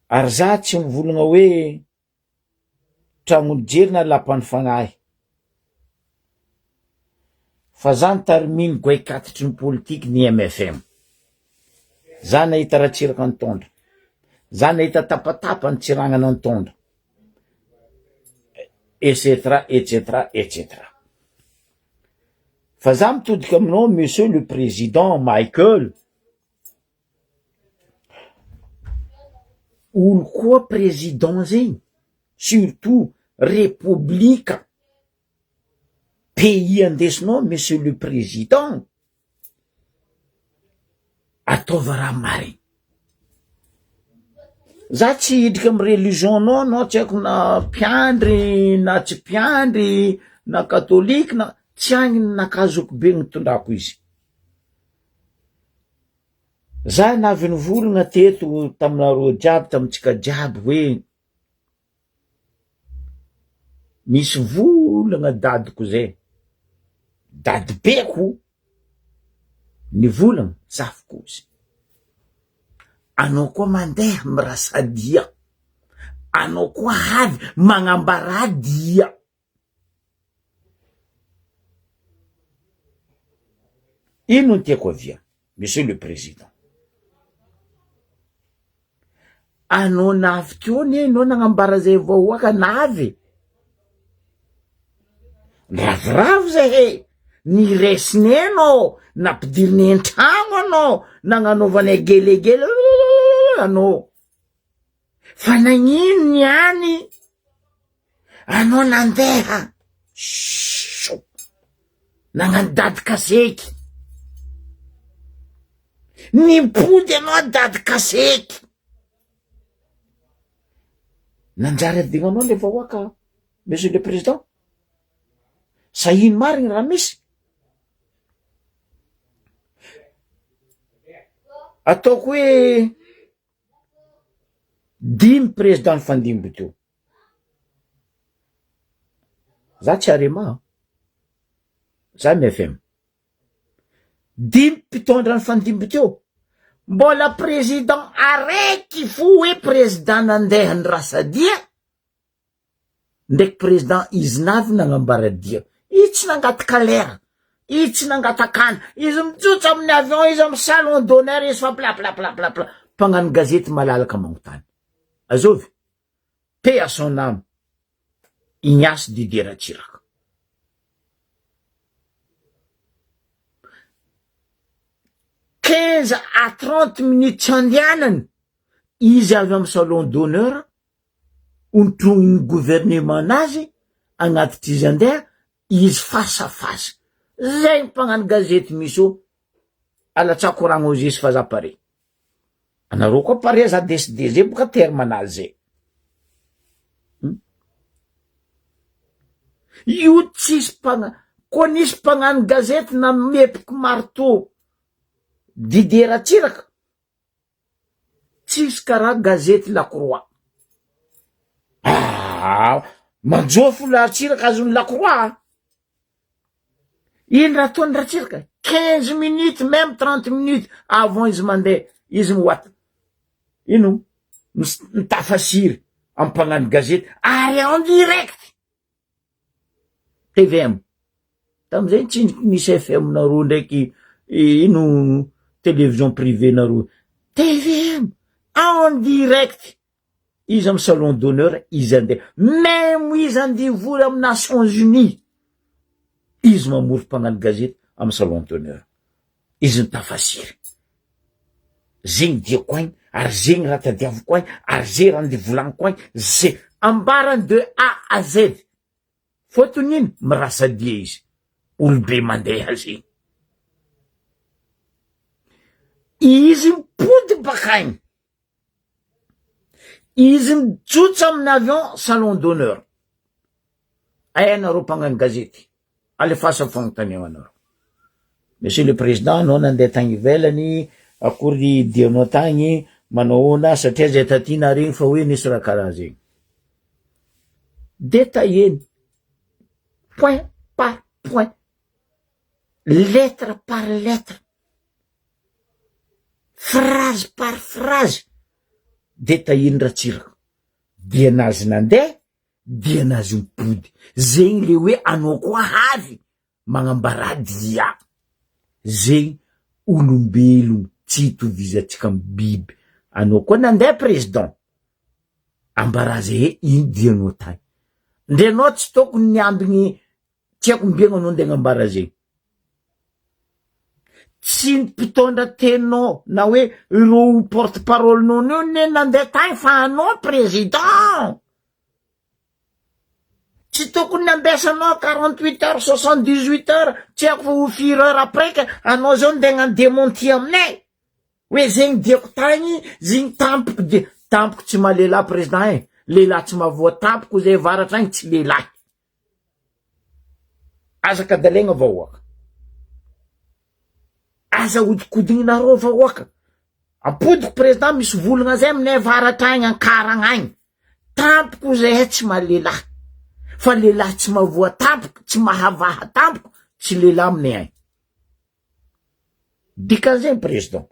ary za tsy mivolagna hoe tragnon'ny jery na lapan'ny fagnahy fa za nitariminy goaikatitry ny politiky ny MFM za nahita Ratsiraka nitondra za nahita tapatapa ny Tsiragnana nitondra et cetera et cetera et cetera Fa za mitodika aminao monsieur le président Michael, olo koa président zegny surtout repoblika pays andesinao monsieur le président, ataova raha marigny, za tsy hidriky amy religion nao anao tsy haiko na mpiandry na tsy mpiandry na katôliky na tsy agny ny nakazoko be nitondrako izy, za navy nivolagna teto taminareo jiaby tamitsika jiaby hoe Misy volagna dadiko zay, dadibeko nivolagna zafiko ozy, anao koa mandeha mirasa dia, anao koa avy magnambarà dia. Ino no tiako avia monsieur le président, anao navy teo anie anao nagnambara zay vahoaka navy e, niraviravy zahay, niresinay anao, nampidirinay an-tragno anao, nagnanaovanay gelegele anao, fa nagnino niany Anao nandeha shhh nagnano dady kaseky, nimpody anao dady kaseky, nanjary adignanao le vahoaka monsieur le président, sa ino marigny raha misy? Ataoko hoe dimy président nifandimby teo. Za tsy arema an, za mfm, dimy mpitondra nifandimby teo, mbola président araiky fo hoe président nandeha ny rasadia ndraiky président izy navy nagnambara dia, izy tsy nangataka lera, izy tsy nangatakana, izy mijotso amin'ny avion izy amy salon d'honneur izy fa blablablablabla, mpagnano gazety malalaka magnontany, azovy? Paix à son âme Ignace Didier Ratsiraka. 15 à 30 minutes tsy andehanany izy avy amin'ny salon d'honneur ontronin'ny gouvernement nazy agnatitra izy andeha izy face à face zay mpagnano gazety misy eo Alatsako ragno zisy fa za pare. Anareo koa pare za décide zay boka terme anazy zay. Hmm? Io tsisy mpagna koa nisy mpagnano gazety namepoky marteau Didier Ratsiraka tsisy karaha gazety la croix. Ah, manjofo Ratsiraka azon'ny la croix. Ino raha ataony Ratsiraka? 15 minutes même 30 minutes avant izy mandeha izy mihoata ino mitafasiry amy mpagnano gazety ary en direct TVM tamizay tsindriky nisy FM nareo ndraiky ino télévision privée nareo TVM en direct Izy am salon d'honneur izy andeha même izy andeha hivory am nations unies izy mamory mpagnano gazety am salon d'honneur izy mitafasiry zegny diako agny ary zegny raha tadiaviko agny ary ze raha ndeha volagniko agny ze ambarany de A à Z fôtony ino mirasa dia izy olobe mandeha zegny izy mipody bakagny. Izy mijotso amin'ny avion salon d'honneur. Ay anareo mpagnano gazety, alefaso fagnontaniagna anareo. Monsieur le président, anao nandeha tagny ivelany, akory dianao tagny, manao ahoana satria zay taty naregny fa hoe nisy raha karaha zegny. Détaillé-ny, point par point, lettre par lettre, phrase par phrase, détaillé-ny Ratsiraka. Dia nazy nandeha, dia nazy mipody. Zegny le hoe anao koa havy magnambarà dia. Zegny olombelogno tsy itovizantsika amy biby. Anao koa nandeha président, ambarà zay hoe ino dianao tany. Ndre anao tsy tokony niambigny tsy haiko ombiagna anao ndeha agnambara zegny. Tsy ny mpitondra teninao na hoe ireo porte parole-nao neo ne nandeha tagny fa anao président. Tsy tokony nambesanao 48 heures, 78 heures, tsy haiko fa ho firy heures après ka anao zao ndeha hagnano démenti aminay. Hoe zegny diako tagny, zegny tampoko dia tampoko tsy maha lehilahy président e. Lehilahy tsy mahavoa tampoko zay avaratra agny tsy lehilahy. Aza kadalaigna vahoaka. Aza ahodikodigninareo vahoaka. Ampodiko président misy volagna zay aminay avaratra agny Ankaragna agny. Tampoko zahay tsy maha lehilahy. Fa lehilahy tsy mahavoa tampoko, tsy mahavaha tampoko, tsy lehilahy aminay agny. Dikan'izay président.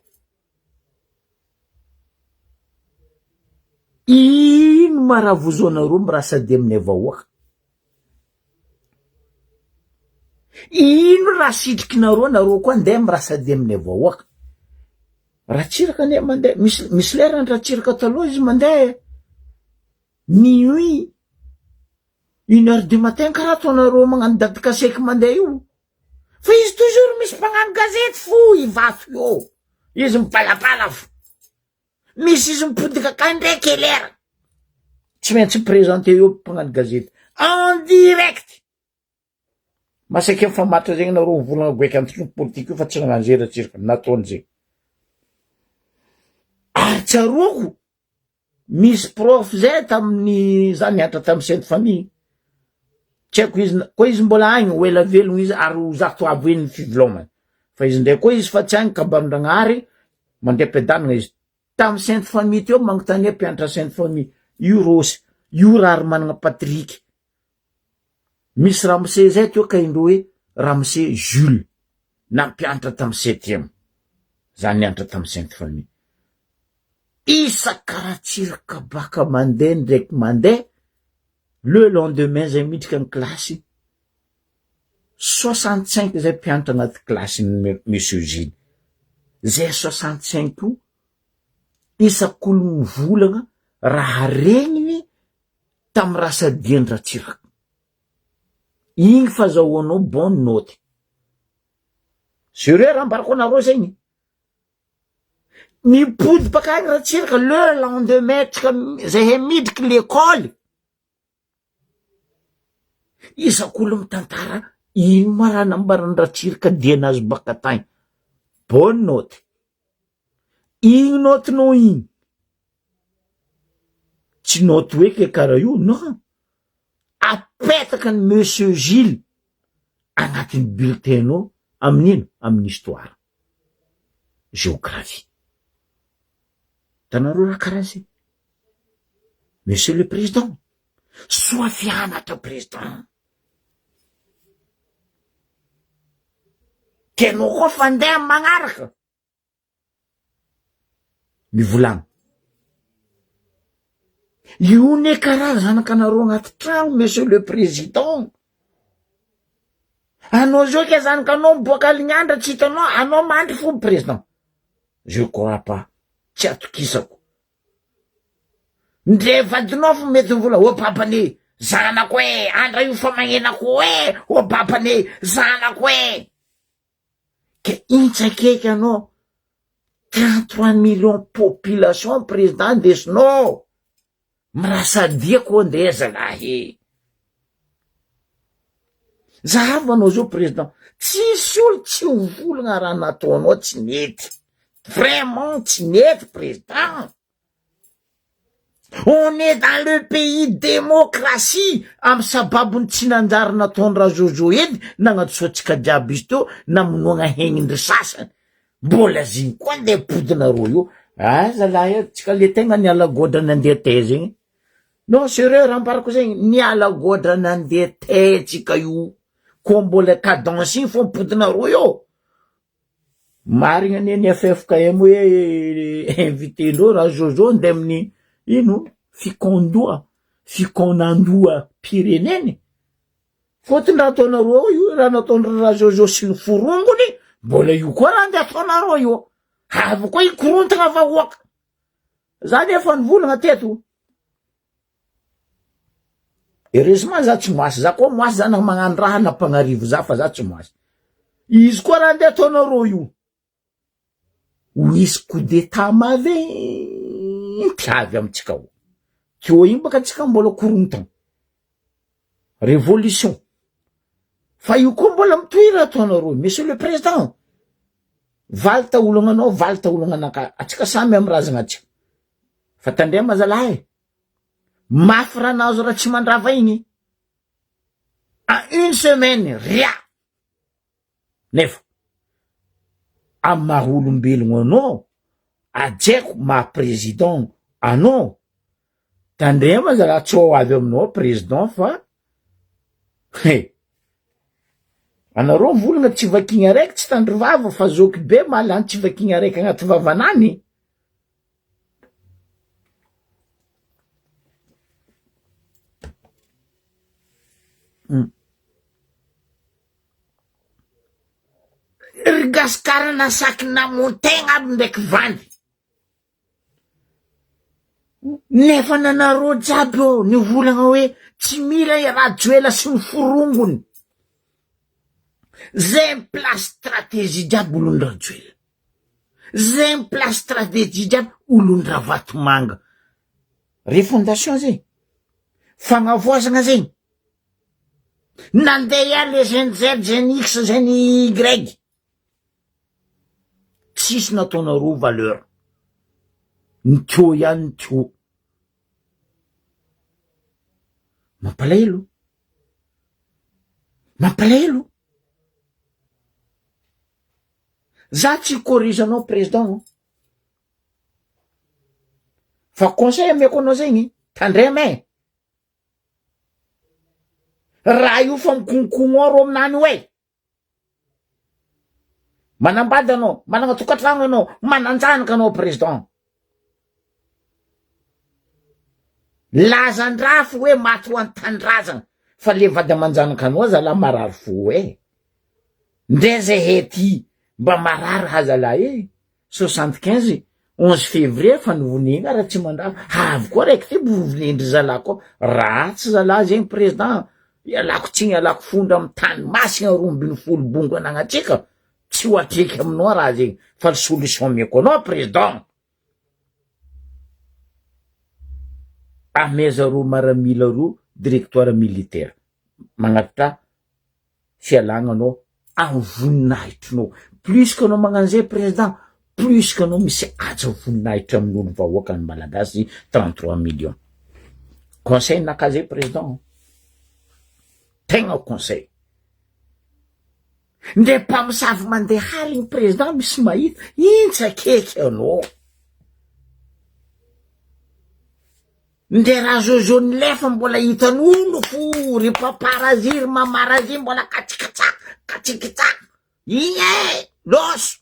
Ino ma raha vozoanareo mirasa dia aminay vahoaka? Ino raha sitrikinareo nareo koa ndeha mirasa dia aminay vahoaka? Ratsiraka anie mandeha, misy misy lerany Ratsiraka taloha izy mandeha minuit, une heure du matin karaha ataonareo magnano dady kaseky mandeha io. Fa izy toujours misy mpagnano gazety fo Ivato io. Izy mibalabala fo. Misy izy mipodika akany ndray quelle heure. Tsy maintsy mi-présenter eo mpagnano gazety. En direct. Masaky mifamatotra zegny nareo mivolagna goaika antsika politique io fa tsy nagnano zay Ratsiraka. Nataony zegny. Ary tsaroako Misy prof zay tamin'ny za nianatra tamin'ny sainte famille, tsy haiko izy koa izy mbola agny ho ela velogno izy ary ho zato avo heny ny fivelomany, fa izy ndray koa izy fa tsy agny kabaron-dragnahary mandeha am-piadanana izy, tamin'ny sainte famille teo magnontania mpianatra sainte famille, io Rosy, io Raharimanana Patrick, Misy ramose zay teo ka indreo hoe ramose Jules nampianatra tam septième za nianatra tam sainte famille isaka ratsiraka baka mandeha ndraiky mandeha le lendemain zay miditra ny kilasy 65 zay mpianatra anaty kilasy monsieur Jules zay 65 io isak'ologno volagna raha regniny tam rasadian-dRatsiraka. Igny fazahoanao bonne note. Sérieux raha ambarako anareo zegny. Mipody bakagny Ratsiraka le lendemain tsika zahay midriky l'école. Isak'olo mitantara ino ma raha nambaran'i Ratsiraka dia nazy baka tagny. Bonne note. Igny note-nao igny tsy note hoe ke karaha io non, apetaka ny monsieur Gilles agnatin'ny bulletin-nao amin'ino? Amin'ny histoire, géographie. Hitanareo raha karaha zay? Monsieur le président, soa fianatra président. Ke anao koa fa ndeha amy magnaraka. Mivolagna. Io ne karaha zanakanareo agnaty tragno monsieur le président. Anao zao ke zanakanao miboaka alignandra tsy hitanao, anao mandry fo président. Je crois pas, tsy atokisako. Ndre vadinao fo mety mivola, ô babane, zanako e, andra io fa magnenako e, ô babane, zanako e. Ke intsakaiky anao, 33 millions population président ndesinao, mirasadia koa ndeha zalahy. Zahavo anao zao président, tsisy olo tsy ho volagna raha nataonao tsy nety, vraiment tsy nety président. On est dans le pays démocratie amy sababony tsy nanjary nataony Rajojo edy nagnadisoantsika jiaby izy teo namonoagna hegnindry sasany mbola zigny koa nde apodinareo io ah zalahy eh tsika le tegna niala godra nandeha taiza igny non sérieux raha ambarako zegny niala godra nandeha taiza tsika io koa mbola cadence igny fô ampodinareo io. Marigna anie ny ffkm hoe invité ndreo raha Jojo ndeha amin'ny ino fikaondoha fikaonandoha pirenena e, fôtony raha ataonareo io raha nataon'i Rajojo sy ny forongony mbola io koa raha ndeha ataonareo io, avy koa hikorontagna vahoaka, za anie efa nivolagna teto. Heureusement za tsy moasy, za koa moasy za na magnano raha na mpagnarivo za fa za tsy moasy. Izy koa raha andeha ataonareo io, ho hisy coup d'état maventy avy amintsika ao. Teo igny baka tsika mbola korontagna, révolution. Fa io koa mbola mitohy raha ataonareo, monsieur le président, valy taolagna anao, valy taolagna anakahy, atsika samy amy razagna atsika. Fa tandrema zalahy e! Mafy raha nahazo Ratsimandrava igny en une semaine ria! Nefa amy maha olombelogno anao, ajaiko maha président anao, tandrema zalahy tsy ho avy aminao président fa he! Anareo mivolagna tsy vakigna araiky tsy tandry vava fa zoky be mahalany tsy vakigna araiky agnaty vavanany. Ry gasikara nasaky namontegna aby ndraiky vandy. Nefa nanareo jiaby ô nivolagna hoe tsy mila i Rajoela sy ny forongony. Zay place stratégie jiaby olon-dRajoela. Zay place stratégie jiaby olon-dRavatomanga. Refondation zegny, fagnavoazagna zegny. Nandeha ihany le gen Z, gen X, gen Y. Tsisy nataonareo valeur. Ny teo ihany ny teo. Mampalahelo. Mampalahelo. Za tsy hi-corrige anao président fa conseil ameko anao zegny tandrema e, raha io fa mikonkono ao rô aminany io e, manambady anao, managna tokantragno anao, manan-janaka anao président, lazan-drafy hoe maty ho an-tanindrazana fa le vady aman-janaka anao zalahy marary fo e. Ndre zahay ty mba marary ha zalahy e, 75 11 février fa novonena Ratsimandrava, avy koa raiky ty vovonen-dry zalahy koa, ratsy zalahy zegny président, ialako tsiny ialako fondro amy tany masina 12 bongo anagnatsika, tsy ho atreky aminao raha zegny, fa ny solution omeko anao président, ameza roa maramila roa directoire militaire, magnatitra fialagna anao amy voninahitrinao plus que anao magnano zay président plus que anao misy haja voninahitra amin'olo vahoaka ny malagasy 33 millions conseil naka zay président tegna conseil ndre mpamosavy mandeha aligny président misy mahita intsy akeky anao Ndre Rajojo nilefa mbola hitan'olo fo ry papa Razi ry mama Razi mbola katsikatsa katsikitsa igny e loso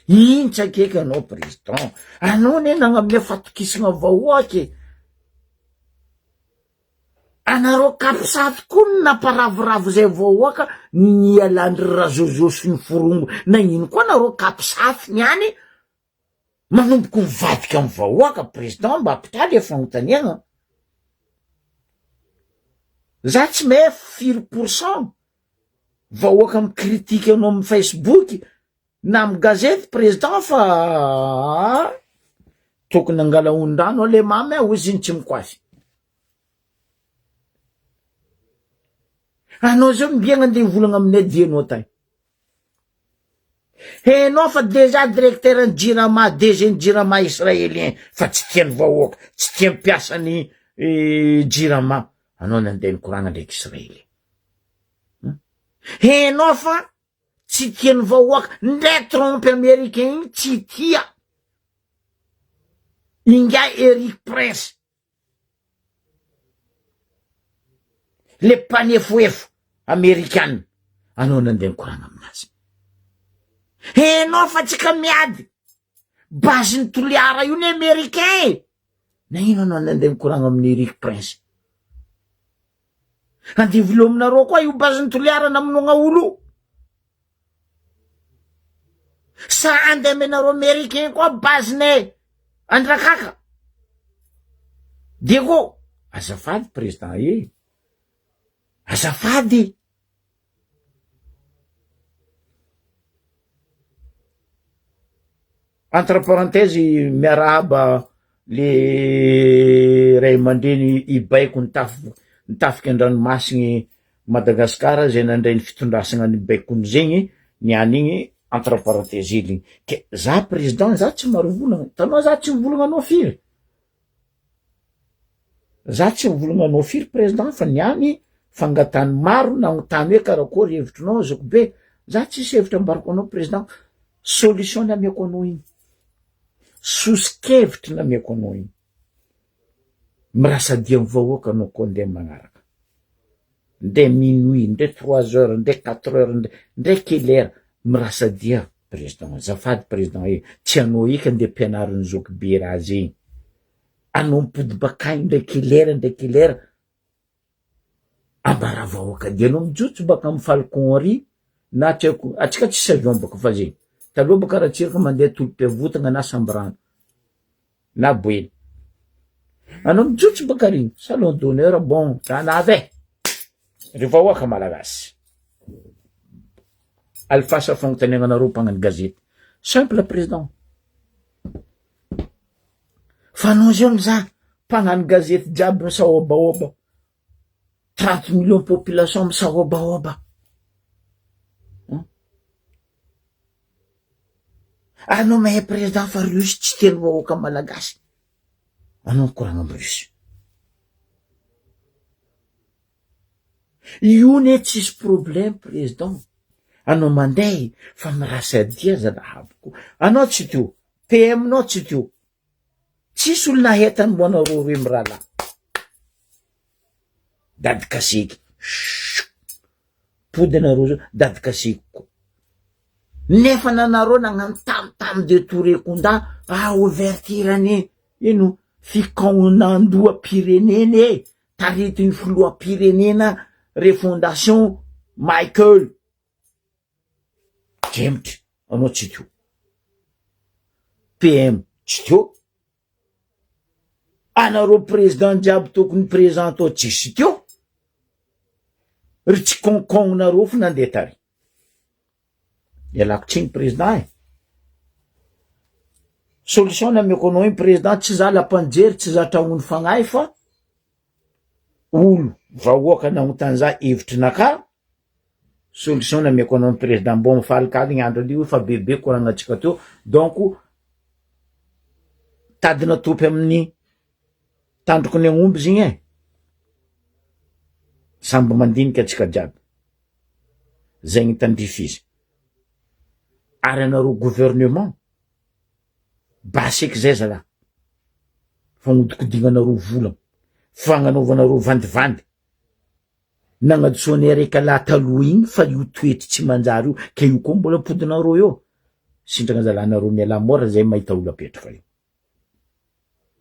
iny tsy akeky anao président anao anie nagnamia fatokisagna vahoaky e anareo capsat koa no namparavoravo zay vahoaka nialandry Rajojo sy ny forongo nagnino koa anareo capsat niany Manomboka mivadika amin'ny vahoaka président mba ampità le fagnontaniagna. Za tsy mahay firy pour cent vahoaka mi-critique anao amin'ny facebook na amy gazety président fa tokony angala ondrano le mamy aho izy iny tsy mikoasy. Anao zao mbiagna andeha hivolagna aminay dianao tagny. Henao fa dejà directeur ny jirama, DG ny jirama israelien fa tsy tian'ny vahoaka, tsy tian'ny mpiasan'ny jirama. Anao nandeha nikoragna ndraiky israelien. Henao fa tsy tian'ny vahoaka, ndre Trump americain igny tsy tia ingahy Eric Prince. Le mpanefoefo amerikana anao nandeha nikoragna aminazy. Enao fa tsika miady base ny Toliara io ny americain e! Na ino anao nandeha nikoragna amin'ny Eric Prince. Andeha velominareo koa io base ny Toliara namonoagna olo io. Sa andeha amenareo americain koa base-nay Andrakaka. Diego, azafady président e. Azafady. Entre parenthèse miarahaba le ray aman-dreny hibaiko ny taf- ny tafika an-dranomasigny Madagascar zay nandray ny fitondrasagna ny baikony zegny niany igny entre parenthèse hely igny, ke za président za tsy maro volagna, hitanao za tsy mivolagna anao firy, za tsy mivolagna anao firy président fa niany fangatahany maro nagnontany hoe karakôry hevitrinao zokibe, za tsisy hevitra ambarako anao président, solution namiako anao igny, sosokevitry namiako anao igny. Mirasadia amin'ny vahoaka anao koa ndeha magnaraka. Ndeha minuit, ndeha trois heures, ndeha quatre heures, ndeha ndeha quelle heure, mirasadia président, azafady président e, tsy anao eky andeha ampianarin'ny zokibe raha zegny, anao mipody bakagny ndraiky lera ndraiky lera, Ambara vahoaka dia anao mijotso baka am falcon ary na tsy haiko atsika tsisy avion baka fa zegny taloha baka ratsiraka mandeha tolom-piavotagna na sambirano na boeny anao mijotso baka ary salon d'honneur bon zanavy e ry vahoaka malagasy alifasa fagnontaniagnanareo mpagnano gazety simple président Fa anao zao mizaha mpagnano gazety jiaby misahobahoba, 30 millions population misahobahoba. Anao mahay président fa russe tsy teny vahoaka malagasy. Anao mikoragna am russe. Io ne tsisy problème président. Anao mandeha fa mirasadia zalahaboko. Anao tsy teo. PM nao tsy teo. Tsisy olona ahetany mbo anareo roe mirahalahy. Dady kaseky. Chut. Pody anareo zao dady kaseky koa. Nefa nanareo nagnano tam tam de Touré Kunda ah ouverture anie ino fikaonandoham-pirenena e taritin'ny filoham-pirenena refondation Michael. Jemitra anao tsy teo. PM tsy teo. Anareo président jiaby tokony présent tao tsisy teo. Ry tsy konkongnareo fo nandeha tary. Ialako tsiny président e. Solution nameko anao iny président tsy za lampanjery tsy za tragnon'ny fagnahy fa olo vahoaka nagnontany za hevitrinakahy Solution nameko anao ny président mbô mifalik'aligny andro anio fa bebe koragnantsika teo donc tady natopy amin'ny tandroky ny agnomby zegny e, samby mandinika antsika jiaby, zegny tandrify izy, ary anareo gouvernement basy eky zay zalah, fagnodikodignanareo vola, fagnanaovanareo vandivandy. Nagnadsoanay reka lahy taloha igny fa io toetry tsy manjary io ke io koa mbola apodinareo eo, sintragna zalahy nareo mialà mora zay mahita olo apetraka io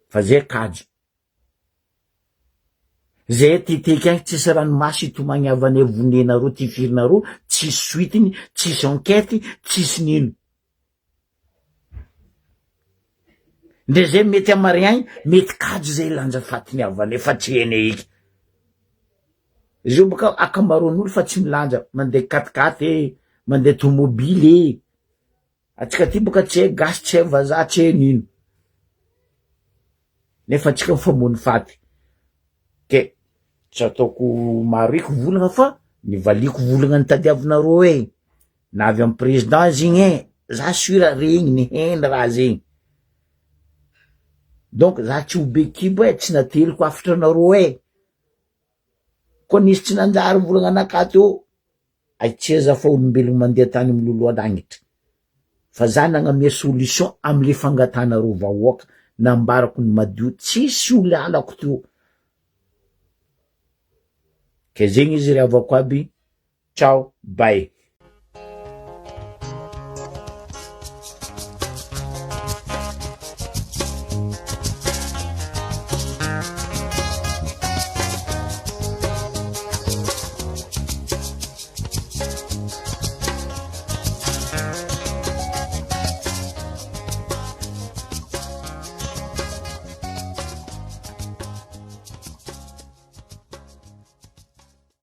fa zay kajo zay teteky agny tsisy ranomaso itomagniavanay vonenareo tifirinareo tsisy suite-ny tsisy enquête tsisy nino. Ndre zay mety amariagny mety kajy zay lanja fatiny havanay fa tsy hainay eky. Izy io boka akamaroan'olo fa tsy milanja mandeha quat-quat e, mandeha tomobily e, atsika aty boka tsy hay gasy tsy hay vazaha tsy hay nino, nefa atsika mifamono faty, ke tsy ataoko maro eky volagna fa nivaliako volagna nitadiavinareo e. Na avy amy président zegny e, za sûr regny niheny raha zegny. Donc za tsy ho be kibo e, tsy nateliko hafatra anareo e. Koa nisy tsy nanjary volagna anakahy teo, aitsia za fa olombelogno mandeha tany amy loloha-langitra. Fa za nagnamia solution amle fangatanareo vahoaka, nambarako ny madio, tsisy olo halako teo. Ke zegny izy ry havako aby, ciao, bye.